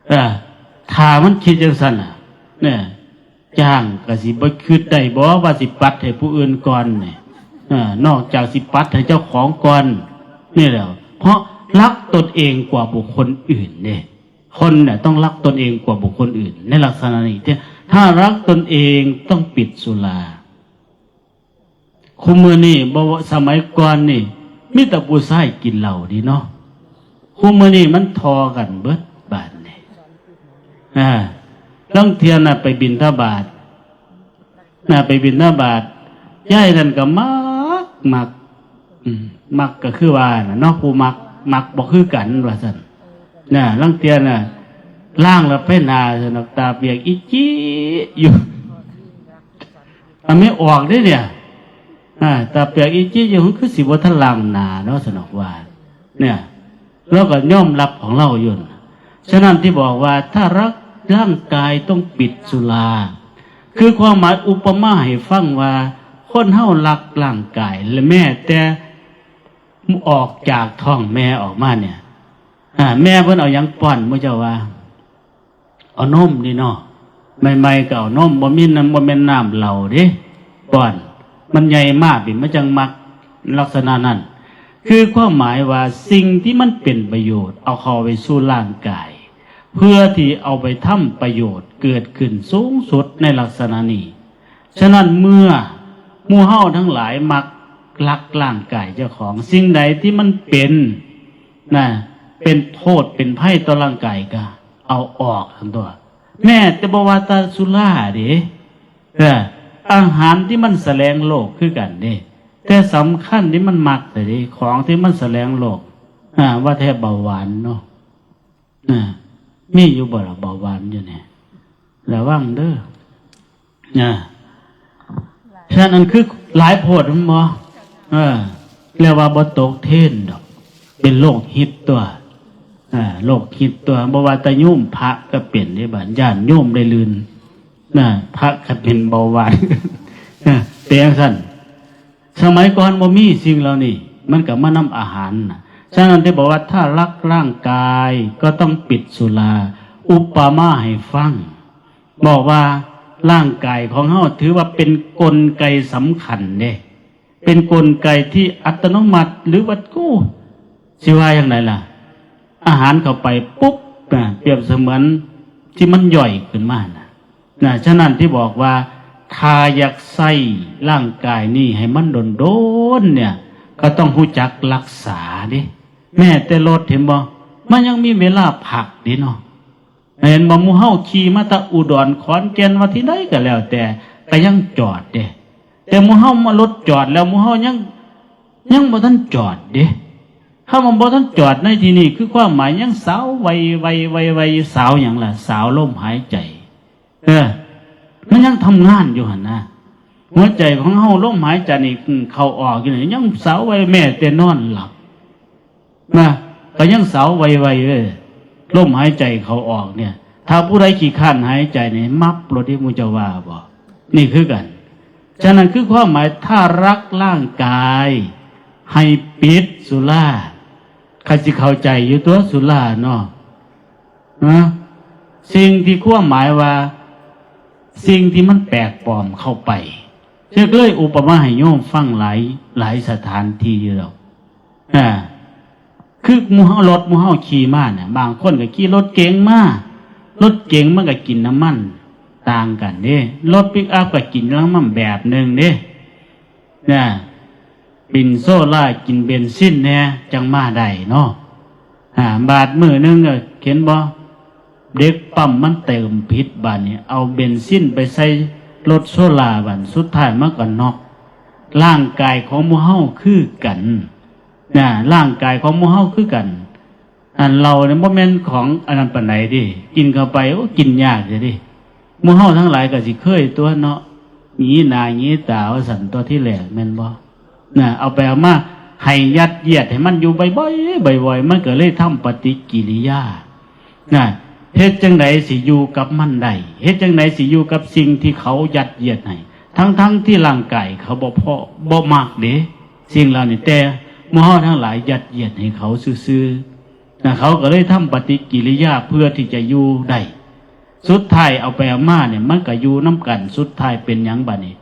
เออ ถ้ามันคิดจังซั่นน่ะ เนี่ย จ้างก็สิบ่คิดได้บ่ว่าสิปัดให้ผู้อื่นก่อนเนี่ย เออ นอกจากสิปัดให้เจ้าของก่อน นี่แหละ เพราะรักตนเองกว่าบุคคลอื่นเนี่ย คนเนี่ยต้องรักตนเองกว่าบุคคลอื่น ในลักษณะนี้ ที่ถ้ารักตนเองต้องปิดสุรา คุมื้อนี้ บ่ว่าสมัยก่อนนี่ มีแต่ผู้ชายกินเหล้าเด้เนาะ คุมื้อนี้มันทอกันเบิดบาดนี่ อ่า ลางเทื่อน่ะไปบิณฑบาต น่ะไปบิณฑบาต ยายนั่นก็มัก มัก อืม มักก็คือว่าน่ะเนาะ ผู้มัก มักบ่คือกันว่าซั่น น่ะ ลางเทื่อน่ะ ล้างแล้วไปหน้าซั่นดอก ตาเปียกอิจิอยู่ มันไม่ออกเด้เนี่ย อ่า ตาเปียกอิจิอยู่ คือสิบ่ทันล้างหน้าเนาะ ซั่นดอกว่า เนี่ย เราก็ยอมรับของเราอยู่น่ะ ฉะนั้นที่บอกว่าถ้ารักร่างกายต้องปิดสุรา คือความหมายอุปมาให้ฟังว่า คนเฮารักร่างกาย และแม้แต่ออกจากท้องแม่ออกมาเนี่ย อ่า แม่เพิ่นเอาหยังป้อนหมู่เจ้าว่า เอานมนี่เนาะ ใหม่ๆก็เอานม บ่มีน้ำ บ่แม่นน้ำเหล้าเด้ ป้อน มันใหญ่มากนี่ มันจั่งมักลักษณะนั้น คือความหมายว่าสิ่งที่มันเป็นประโยชน์ เอาเข้าไปสู่ร่างกาย เพื่อที่เอาไปทำประโยชน์เกิดขึ้นสูงสุดในลักษณะนี้ ฉะนั้นเมื่อหมู่เฮาทั้งหลายมักรักร่างกายเจ้าของ สิ่งใดที่มันเป็น นะ เป็นโทษเป็นภัยต่อร่างกายก็เอาออกซั่นตั๊ว แม้แต่บ่ว่าแต่สุราเด้ เออ อาหารที่มันแสลงโลกคือกันเด้ แต่สำคัญที่มันมักแต่เด้ ของที่มันแสลงโลก อ่า ว่าแต่เบาหวานเนาะ อ่า มีอยู่บ่ล่ะเบาหวานอยู่เนี่ย ระวังเด้อ อ่า ฉะนั้นคือหลายโพดแม่นบ่ เออ เรียกว่าบ่ตกเทรนด์ดอก เป็นโรคฮิตตั๊ว อ่า โรคฮิตตั๊ว บ่ว่าแต่โยมพระก็เป็นเด้บาด ญาติโยมได้ลื่น นะ พระก็เป็นเบาหวาน นะ เป็นจั่งซั่น สมัยก่อนบ่มีสิ่งเหล่านี้ มันก็มานำอาหารน่ะ ฉะนั้นที่บอกว่าถ้ารักร่างกายก็ต้องปิดสุรา อุปมาให้ฟัง บอกว่าร่างกายของเฮาถือว่าเป็นกลไกสำคัญเด้ เป็นกลไกที่อัตโนมัติ หรือว่า โอ้ สิว่าอย่างไรล่ะ อาหารเข้าไปปุ๊บนะ เปรียบเสมือนที่มันย่อยขึ้นมานะ นะ ฉะนั้นที่บอกว่า ถ้าอยากใช้ร่างกายนี้ให้มันโดนๆเนี่ย ก็ต้องรู้จักรักษาเด้ แม้แต่รถเห็นบ่ มันยังมีเวลาพักเด้เนาะ เห็นบ่ หมู่เฮาขี่มาแต่อุดรขอนแก่น ว่าที่ใดก็แล้วแต่ ก็ยังจอดเด้ แต่หมู่เฮามารถจอดแล้ว หมู่เฮายัง ยังบ่ทันจอดเด้ คำว่าบ่ทันจอดในที่นี้ คือความหมายยังสาวไวไวไวไว สาวหยังล่ะ สาวลมหายใจ เออ มันยังทำงานอยู่หั่นนะ หัวใจของเฮา ลมหายใจนี่ อืม เข้าออกอยู่นี่ ยังสาวไว แม้แต่นอนหลับ นะ ก็ยังสาวไวๆเลย ลมหายใจเข้าออกเนี่ย ถ้าผู้ใดขี้คร้านหายใจเนี่ย มับโลดที่หมู่เจ้าว่าบ่ นี่คือกัน ฉะนั้นคือความหมาย ถ้ารักร่างกาย ให้ปิดสุรา ใครสิเข้าใจอยู่ตัวสุราเนาะ นะ สิ่งที่ความหมายว่า สิ่งที่มันแปลกปลอมเข้าไป เช่นเคยอุปมาให้โยมฟังหลาย หลายสถานที่อยู่แล้ว อ่า คือหมู่เฮา รถหมู่เฮาขี่มาเนี่ย บางคนก็ขี่รถเก๋งมา รถเก๋งมันก็กินน้ำมันต่างกันเด้ รถปิกอัพก็กินน้ำมันแบบหนึ่งเด้ นะ กินโซล่า กินเบนซินแหน่ จังมาได้เนาะ อ่า บาดมื้อหนึ่งก็เห็นบ่ เด็กปั๊มมันเติมผิด บาดนี้เอาเบนซินไปใส่รถโซล่า บาดสุดท้ายมันก็น็อก ร่างกายของหมู่เฮาคือกัน นะ ร่างกายของหมู่เฮาคือกัน อันเหล้าเนี่ยบ่แม่นของอันนั้นปานใดเด้ กินเข้าไป โอ้ กินยากเด้ หมู่เฮาทั้งหลายก็สิเคยตัวเนาะ หยีหน้าหยีตาว่าซั่นตัวที่แรกแม่นบ่ นะ เอาไปเอามาให้ยัดเยียดให้มันอยู่บ่อยๆ บ่อยๆ มันก็เลยทำปฏิกิริยา นะ เฮ็ดจั่งใดสิอยู่กับมันได้ เฮ็ดจั่งใดสิอยู่กับสิ่งที่เขายัดเยียดให้ ทั้งๆที่ร่างกายเขาบ่พอ บ่มักเด้ สิ่งเหล่านี้ แต่หมู่เฮาทั้งหลายยัดเยียดให้เขาซื่อๆ นะ เขาก็เลยทำปฏิกิริยาเพื่อที่จะอยู่ได้ สุดท้ายเอาไปเอามาเนี่ย มันก็อยู่นำกัน สุดท้ายเป็นหยังบาดนี้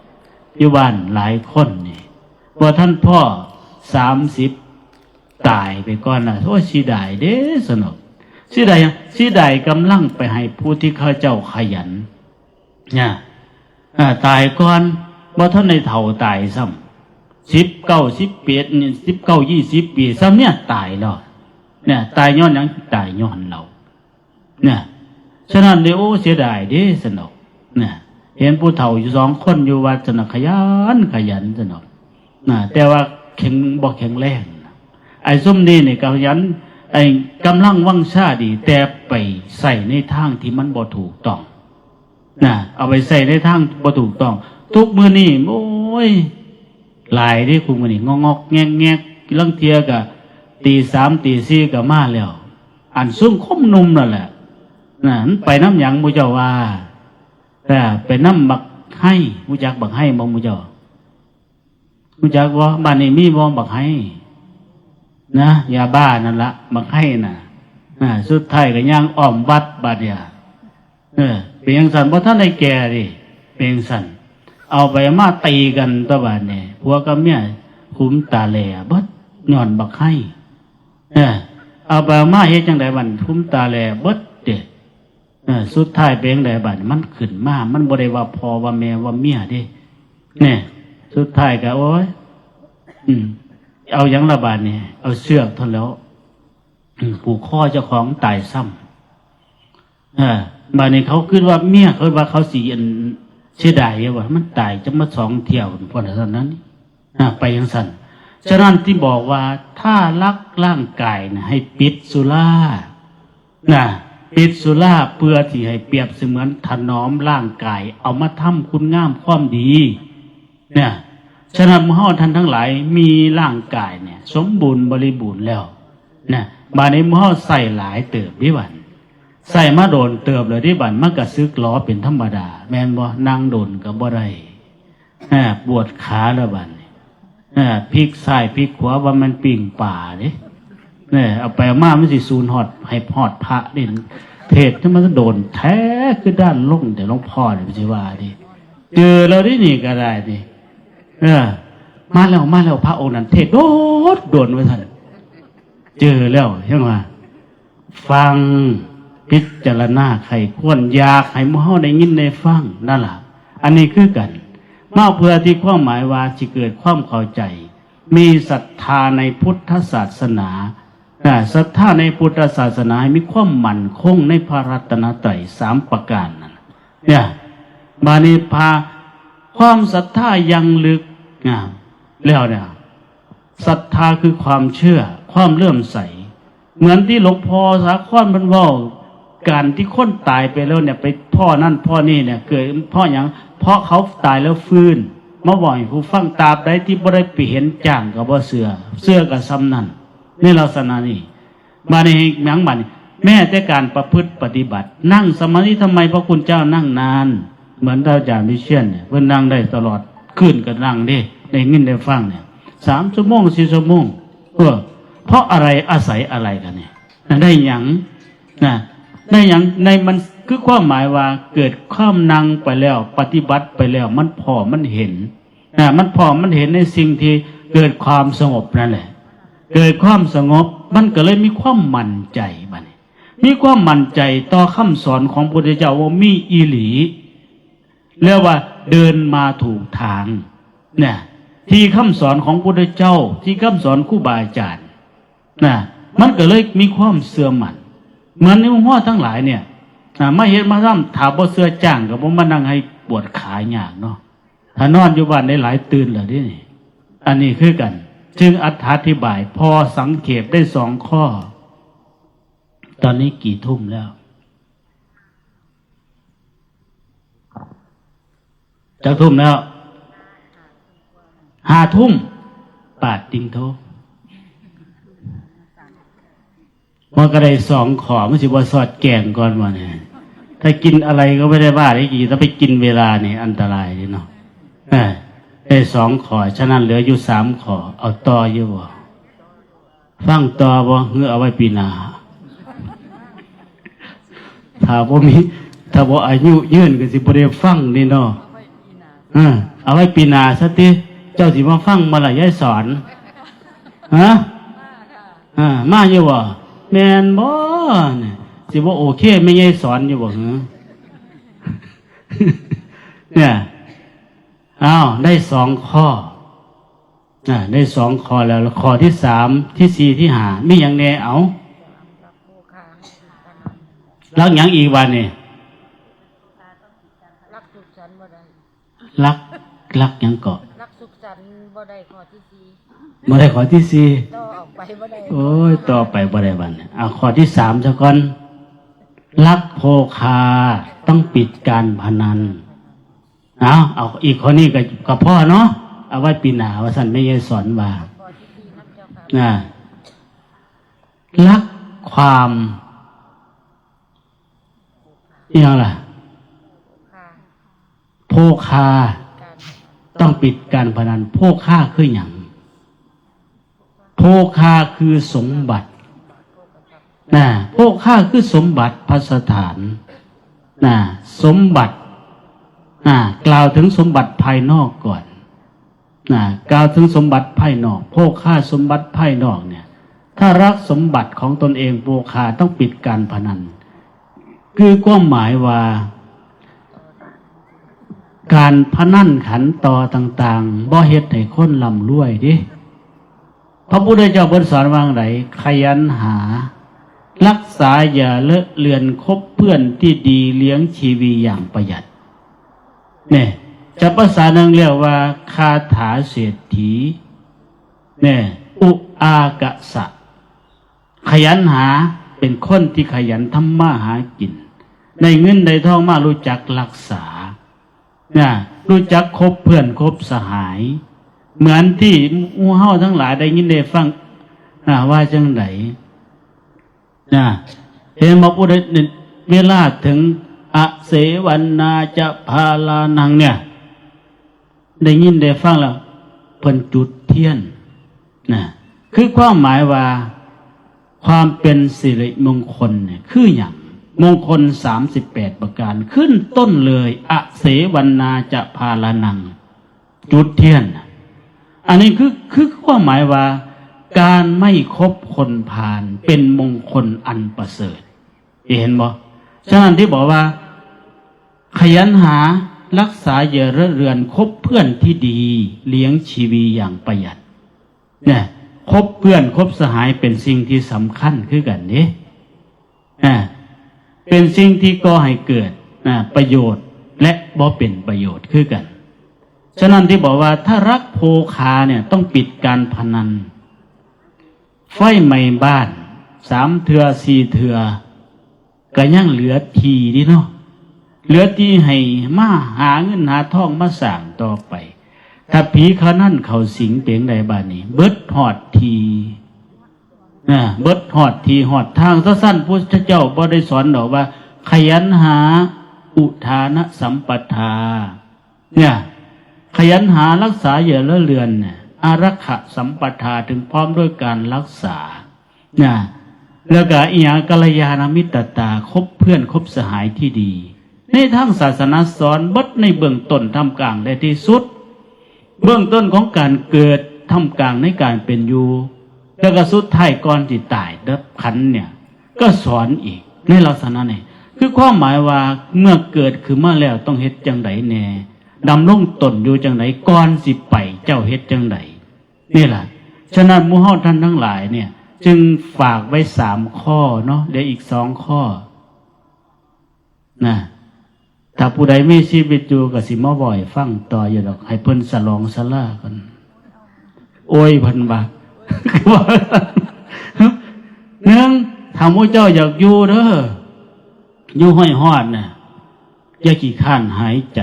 อยู่บ้านหลายคนนี่ บ่ทันพอสามสิบ ตายไปก่อนนะ โอ้ย เสียดายเด้สนอก เสียดายหยัง เสียดายกำลังไปให้ผู้ที่เขาเจ้าขยัน เนี่ย อ่า ตายก่อน บ่ทันได้เฒ่าตายซ้ำ สิบเก้า สิบแปด นี่ สิบเก้า ยี่สิบ ปี ซ้ำเนี่ยตายแล้ว เนี่ย ตายย้อนหยัง ตายย้อนเหล้า เนี่ย ฉะนั้นเนี่ย โอ้ เสียดายเด้สนอก เนี่ย เห็นผู้เฒ่าอยู่สองคนอยู่วัดสนอก ขยัน ขยันสนอก นะ แต่ว่าแข็ง บ่แข็งแรง ไอ้ซุมนี้นี่ขยัน ไอ้กำลังวังชาดี แต่ไปใส่ในทางที่มันบ่ถูกต้อง นะ เอาไปใส่ในทางบ่ถูกต้อง ทุกมื้อนี้ โอ้ย หลายเด้ คุมื้อนี้ งอกๆ แงกๆ ลางเทื่อก็ตีสาม ตีสี่ ก็มาแล้ว อันซุมคนหนุ่มนั่นแหละ นะ มันไปนำหยังหมู่เจ้าว่า เออ ไปนำบักไฮ รู้จักบักไฮบ่หมู่เจ้า รู้จักบ่ บ้านนี้มีบ่บักไฮ นะ ยาบ้านั่นละ บักไฮน่ะ อ่า สุดท้ายก็ย่างอ้อมวัดบาดเนี่ย เออ เป็นจั่งซั้น บ่ทันได้แก่เด้ เป็นจั่งซั้น เอาไปมาตีกันตั๊วบาดนี่ ผัวกับเมีย ขุมตาแหล่เบิด ย้อนบักไฮ เออ เอาไปเอามาเฮ็ดจั่งใดบัด ขุมตาแหล่เบิดเด้ เออ สุดท้ายเป็นจั่งใดบัดนี้ มันขึ้นมา มันบ่ได้ว่าพ่อว่าแม่ว่าเมียเด้ เนี่ย สุดท้ายก็ โอ้ย อืม เอาหยังละบาดนี้ เอาเชือกเท่านั้นแหล้ว อืม ผูกคอเจ้าของตายซ้ำ เออ บาดนี้เขาคิดว่าเมีย เขาว่าเขาสิ อัน เสียดายว่ามันตายจะมาสองเที่ยว เพราะฉะนั้น อ่า ไปจั่งซั้น ฉะนั้นที่บอกว่าถ้ารักร่างกายนะ ให้ปิดสุรา นะ ปิดสุราเพื่อที่ให้เปรียบเสมือนถนอมร่างกาย เอามาทำคุณงามความดี เนี่ย ฉะนั้นหมู่เฮาท่านทั้งหลายมีร่างกายเนี่ย สมบูรณ์บริบูรณ์แล้ว นะ บาดนี้หมู่เฮาใส่หลายเติบเด้บัด ใส่มาโดนเติบแล้วเด้บัด มันก็สึกหรอเป็นธรรมดา แม่นบ่ นั่งโดนก็บ่ได้ อ่า ปวดขาแล้วบัดนี้ อ่า พลิกซ้ายพลิกขวาว่ามันปิ้งปลาเด้ เนี่ย เอาไปเอามามันสิสูญฮอด ให้ฮอดพระเด้ เทศน์นี่มันโดนแท้ คือด้านลงแต่หลวงพ่อเนี่ยมันสิว่าเด้ เจอแล้วเด้นี่ก็ได้นี่ เออ มาแล้ว มาแล้ว พระองค์นั้นเทศน์โดนโดนว่าซั่น เจอแล้ว จั่งว่า ฟัง พิจารณาใคร่ครวญ อยากให้หมู่เฮาได้ยินได้ฟังนั่นล่ะ อันนี้คือกัน มาเพื่อที่ความหมายว่าสิเกิดความเข้าใจ มีศรัทธาในพุทธศาสนา อ่า ศรัทธาในพุทธศาสนา ให้มีความมั่นคงในพระรัตนตรัยสามประการนั่น เนี่ย บาดนี้พาความศรัทธายังลึก อ่า แล้วเนี่ย ศรัทธาคือความเชื่อ ความเลื่อมใส เหมือนที่หลวงพ่อสาครเพิ่นเว้า การที่คนตายไปแล้วเนี่ย ไปพ้อนั่นพ้อนี่เนี่ย เกิดเพราะหยัง เพราะเขาตายแล้วฟื้น มาบอกให้ผู้ฟัง ตราบใดที่บ่ได้ไปเห็นจ้างก็บ่เชื่อ เชื่อก็ส่ำนั้น ในลักษณะนี้ มาในหยังบัดนี้ แม้แต่การประพฤติปฏิบัติ นั่งสมาธิ ทำไมพระคุณเจ้านั่งนาน เหมือนท่านอาจารย์วิเชียรเนี่ย เพิ่นนั่งได้ตลอดคืนก็นั่งเด้ ได้ยินได้ฟังเนี่ย สามชั่วโมง สี่ชั่วโมง เออ เพราะอะไร อาศัยอะไรกันเนี่ย ได้หยัง นะ ได้หยัง ในมันคือความหมายว่าเกิดความนั่งไปแล้ว ปฏิบัติไปแล้ว มันพ้อมันเห็น นะ มันพ้อมันเห็นในสิ่งที่เกิดความสงบนั่นแหละ เกิดความสงบ มันก็เลยมีความมั่นใจบัดนี้ มีความมั่นใจต่อคำสอนของพระพุทธเจ้าว่ามีอีหลี เรียกว่าเดินมาถูกทาง เนี่ย ที่คำสอนของพระพุทธเจ้า ที่คำสอนครูบาอาจารย์ นะ มันก็เลยมีความเชื่อมั่น เหมือนในหลวงพ่อทั้งหลายเนี่ย นะ มาเฮ็ดมาทำ ถ้าบ่เชื่อจ้างก็บ่มานั่งให้ปวดขายากเนาะ ถ้านอนอยู่บ้านได้หลายตื่นแล้วเด้นี่ อันนี้คือกัน จึงอธิบาย พอสังเขปได้สองข้อ ตอนนี้กี่ทุ่มแล้ว จักทุ่มแล้ว ห้าทุ่ม ปาดติงโท มันก็ได้สองข้อ มันสิบ่สอดแกงก่อนวะเนี่ย ถ้ากินอะไรก็ไม่ได้ว่าได้กิน ถ้าไปกินเวลานี่อันตรายเลยเนาะ เออ ได้สองข้อ ฉะนั้นเหลืออยู่สามข้อ เอาต่ออยู่บ่ ฟังต่อบ่ หรือเอาไว้ปีหน้า ถ้าบ่มี ถ้าบ่อายุยืนก็สิบ่ได้ฟังนี่เนาะ เออ เอาไว้ปีหน้าซะติ เจ้าสิมาฟังมาละยายสอน ฮะ อ่า มาอยู่บ่ แม่นบ่เนี่ย สิบ่โอเคแม่ยายสอนอยู่บ่หือ เนี่ย อ้าว ได้สองข้อ อ่า ได้สองข้อแล้ว ข้อที่สาม ที่สี่ ที่ห้า มีหยังแน่ เอา รักหยังอีกบาดนี่ รักสุขสันต์บ่ได้ รัก รักหยังเกาะ รักสุขสันต์บ่ได้ ข้อที่สี่ บ่ได้ข้อที่สี่ ต่อออกไปบ่ได้ โอ้ย ต่อไปบ่ได้บาดนี่ เอาข้อที่สามซะก่อน รักโภคา ต้องปิดการพนัน เอา เอาอีกข้อนี้ก็ ก็พอเนาะ เอาไว้ปีหน้า ว่าซั่นแม่ยายสอนว่า ข้อที่สี่นำเจ้าค่ะ นะ รักความ อีหยังล่ะ ค่ะ โภคา การ ต้องปิดการพนัน โภคาคือหยัง โภคาคือสมบัติ นะ โภคาคือสมบัติ ภัสสถาน นะ สมบัติ นะ กล่าวถึงสมบัติภายนอกก่อน นะ กล่าวถึงสมบัติภายนอก โภคาสมบัติภายนอกเนี่ย ถ้ารักสมบัติของตนเอง โภคาต้องปิดการพนัน คือความหมายว่า การพนันขันต่อต่างๆ บ่เฮ็ดให้คนร่ำรวยเด้ พระพุทธเจ้าเพิ่นสอนว่าจั่งใด ขยันหา รักษาอย่าเลอะเลือน คบเพื่อนที่ดี เลี้ยงชีวีอย่างประหยัด เนี่ย จะภาษาหนึ่งเรียกว่า คาถาเศรษฐี เนี่ย อุอากะสะ ขยันหา เป็นคนที่ขยันทำมาหากิน ได้เงินได้ทองมารู้จักรักษา นะ รู้จักคบเพื่อนคบสหาย เหมือนที่หมู่เฮาทั้งหลายได้ยินได้ฟัง นะ ว่าจั่งใด นะ เห็นบ่ ผู้ใด เวลาถึง อเสวนาจะพาลานังเนี่ย ได้ยินได้ฟังแล้ว เพิ่นจุดเทียน นะ คือความหมายว่า ความเป็นสิริมงคลเนี่ย คือหยัง มงคลสามสิบแปดประการ ขึ้นต้นเลย อเสวนาจะพาลานัง จุดเทียนน่ะ อันนี้คือ คือความหมายว่า การไม่คบคนพาลเป็นมงคลอันประเสริฐ เห็นบ่ ฉะนั้นที่บอกว่า ขยันหารักษาเยื่อเรือนคบเพื่อนที่ดี เลี้ยงชีวีอย่างประหยัด เนี่ย คบเพื่อนคบสหายเป็นสิ่งที่สำคัญคือกันเด้ อ่า เป็นสิ่งที่ก่อให้เกิด อ่า ประโยชน์และบ่เป็นประโยชน์คือกัน ฉะนั้นที่บอกว่าถ้ารักโภคาเนี่ยต้องปิดการพนัน ไฟไหม้บ้าน สามเทื่อสี่เทื่อ ก็ยังเหลือที่เด้เนาะ เหลือที่ให้มาหาเงินหาทองมาสร้างต่อไป ถ้าผีเขานั่นเขาสิงเป็นไดบาดนี้ เบิดฮอดที่ นะ เบิดฮอดที่ฮอดทาง ซะซั่นพุทธเจ้าบ่ได้สอนดอกว่า ขยันหาอุทานะสัมปทา เนี่ย ขยันหารักษาเยื่อและเรือนเนี่ย อารักขะสัมปทา ถึงพร้อมด้วยการรักษา เนี่ย แล้วก็อีหยัง กัลยาณมิตรตา คบเพื่อนคบสหายที่ดี ในทางศาสนาสอนเบิดในเบื้องต้น ท่ามกลาง และที่สุด เบื้องต้นของการเกิด ท่ามกลางในการเป็นอยู่ แล้วก็สุดท้ายก่อนที่ตายดับขันธ์เนี่ย ก็สอนอีกในลักษณะนี้ คือความหมายว่าเมื่อเกิดขึ้นมาแล้วต้องเฮ็ดจังใดแน่ ดำรงตนอยู่จังใด ก่อนสิไปเจ้าเฮ็ดจังใด นี่ล่ะ ฉะนั้นหมู่เฮาท่านทั้งหลายเนี่ย จึงฝากไว้สามข้อเนาะ เหลืออีกสองข้อ นะ ถ้าผู้ใดมีชีวิตอยู่ก็สิมาเว้าให้ฟังต่ออยู่ดอก ให้เพิ่นสลองสลาก่อน โอ้ย เพิ่นว่า หนึ่ง ถ้าหมู่เจ้าอยากอยู่เด้อ อยู่ห้อยฮอดน่ะ อย่าขี้คร้านหายใจ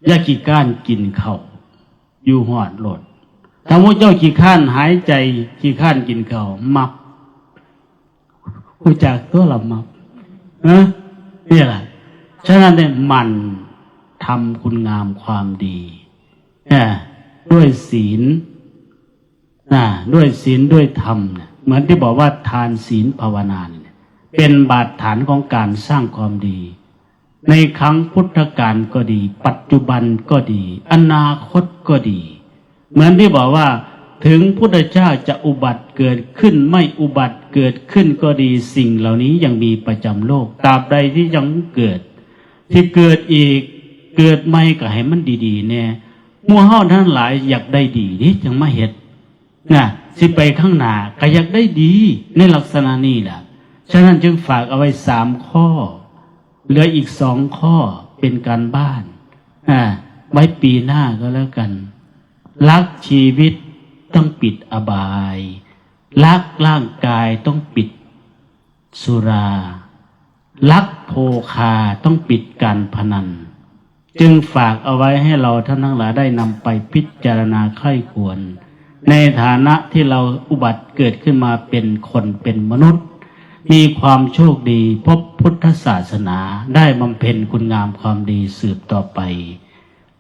อย่าขี้คร้านกินข้าว อยู่ฮอดโลด ถ้าหมู่เจ้าขี้คร้านหายใจ ขี้คร้านกินข้าว มับ ฮู้จักตัวละมับ ฮะ นี่ล่ะ ฉะนั้นเนี่ยหมั่นทำคุณงามความดี เอ่อ ด้วยศีล อ่า ด้วยศีลด้วยธรรมเนี่ย เหมือนที่บอกว่าทานศีลภาวนาเนี่ย เป็นบาดฐานของการสร้างความดี ในครั้งพุทธกาลก็ดี ปัจจุบันก็ดี อนาคตก็ดี เหมือนที่บอกว่า ถึงพุทธเจ้าจะอุบัติเกิดขึ้น ไม่อุบัติเกิดขึ้นก็ดี สิ่งเหล่านี้ยังมีประจำโลก ตราบใดที่ยังเกิด ที่เกิดอีก เกิดใหม่ก็ให้มันดีๆแน่ หมู่เฮาทั้งหลายอยากได้ดีเด้ จังมาเฮ็ด นะ สิไปข้างหน้าก็อยากได้ดีในลักษณะนี้แหละ ฉะนั้นจึงฝากเอาไว้สามข้อ เหลืออีกสองข้อเป็นการบ้าน อ่า ไว้ปีหน้าก็แล้วกัน รักชีวิตต้องปิดอบาย รักร่างกายต้องปิดสุรา รักโภคาต้องปิดการพนัน จึงฝากเอาไว้ให้เราท่านทั้งหลายได้นำไปพิจารณาใคร่ครวญ ในฐานะที่เราอุบัติเกิดขึ้นมาเป็นคนเป็นมนุษย์ มีความโชคดีพบพุทธศาสนา ได้บำเพ็ญคุณงามความดีสืบต่อไป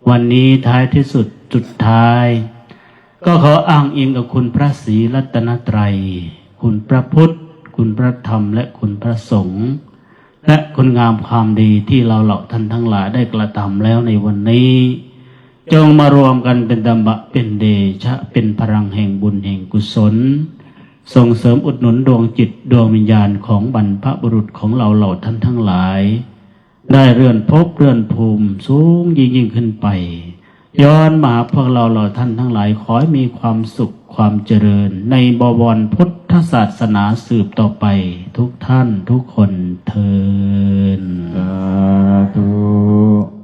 วันนี้ท้ายที่สุดสุดท้าย ก็ขออ้างอิงกับคุณพระศรีรัตนตรัย คุณพระพุทธ คุณพระธรรม และคุณพระสงฆ์ และคุณงามความดีที่เราเหล่าท่านทั้งหลายได้กระทำแล้วในวันนี้ จงมารวมกันเป็นธรรมะเป็นเดชะ เป็นพลังแห่งบุญแห่งกุศล ส่งเสริมอุดหนุนดวงจิตดวงวิญญาณของบรรพบุรุษของเราเหล่าท่านทั้งหลาย ได้เลื่อนภพเลื่อนภูมิสูงยิ่งยิ่งขึ้นไป ย้อนมาหาพวกเราเหล่าท่านทั้งหลาย ขอให้มีความสุขความเจริญในบวรพุทธศาสนาสืบต่อไป ทุกท่านทุกคนเทอญ สาธุ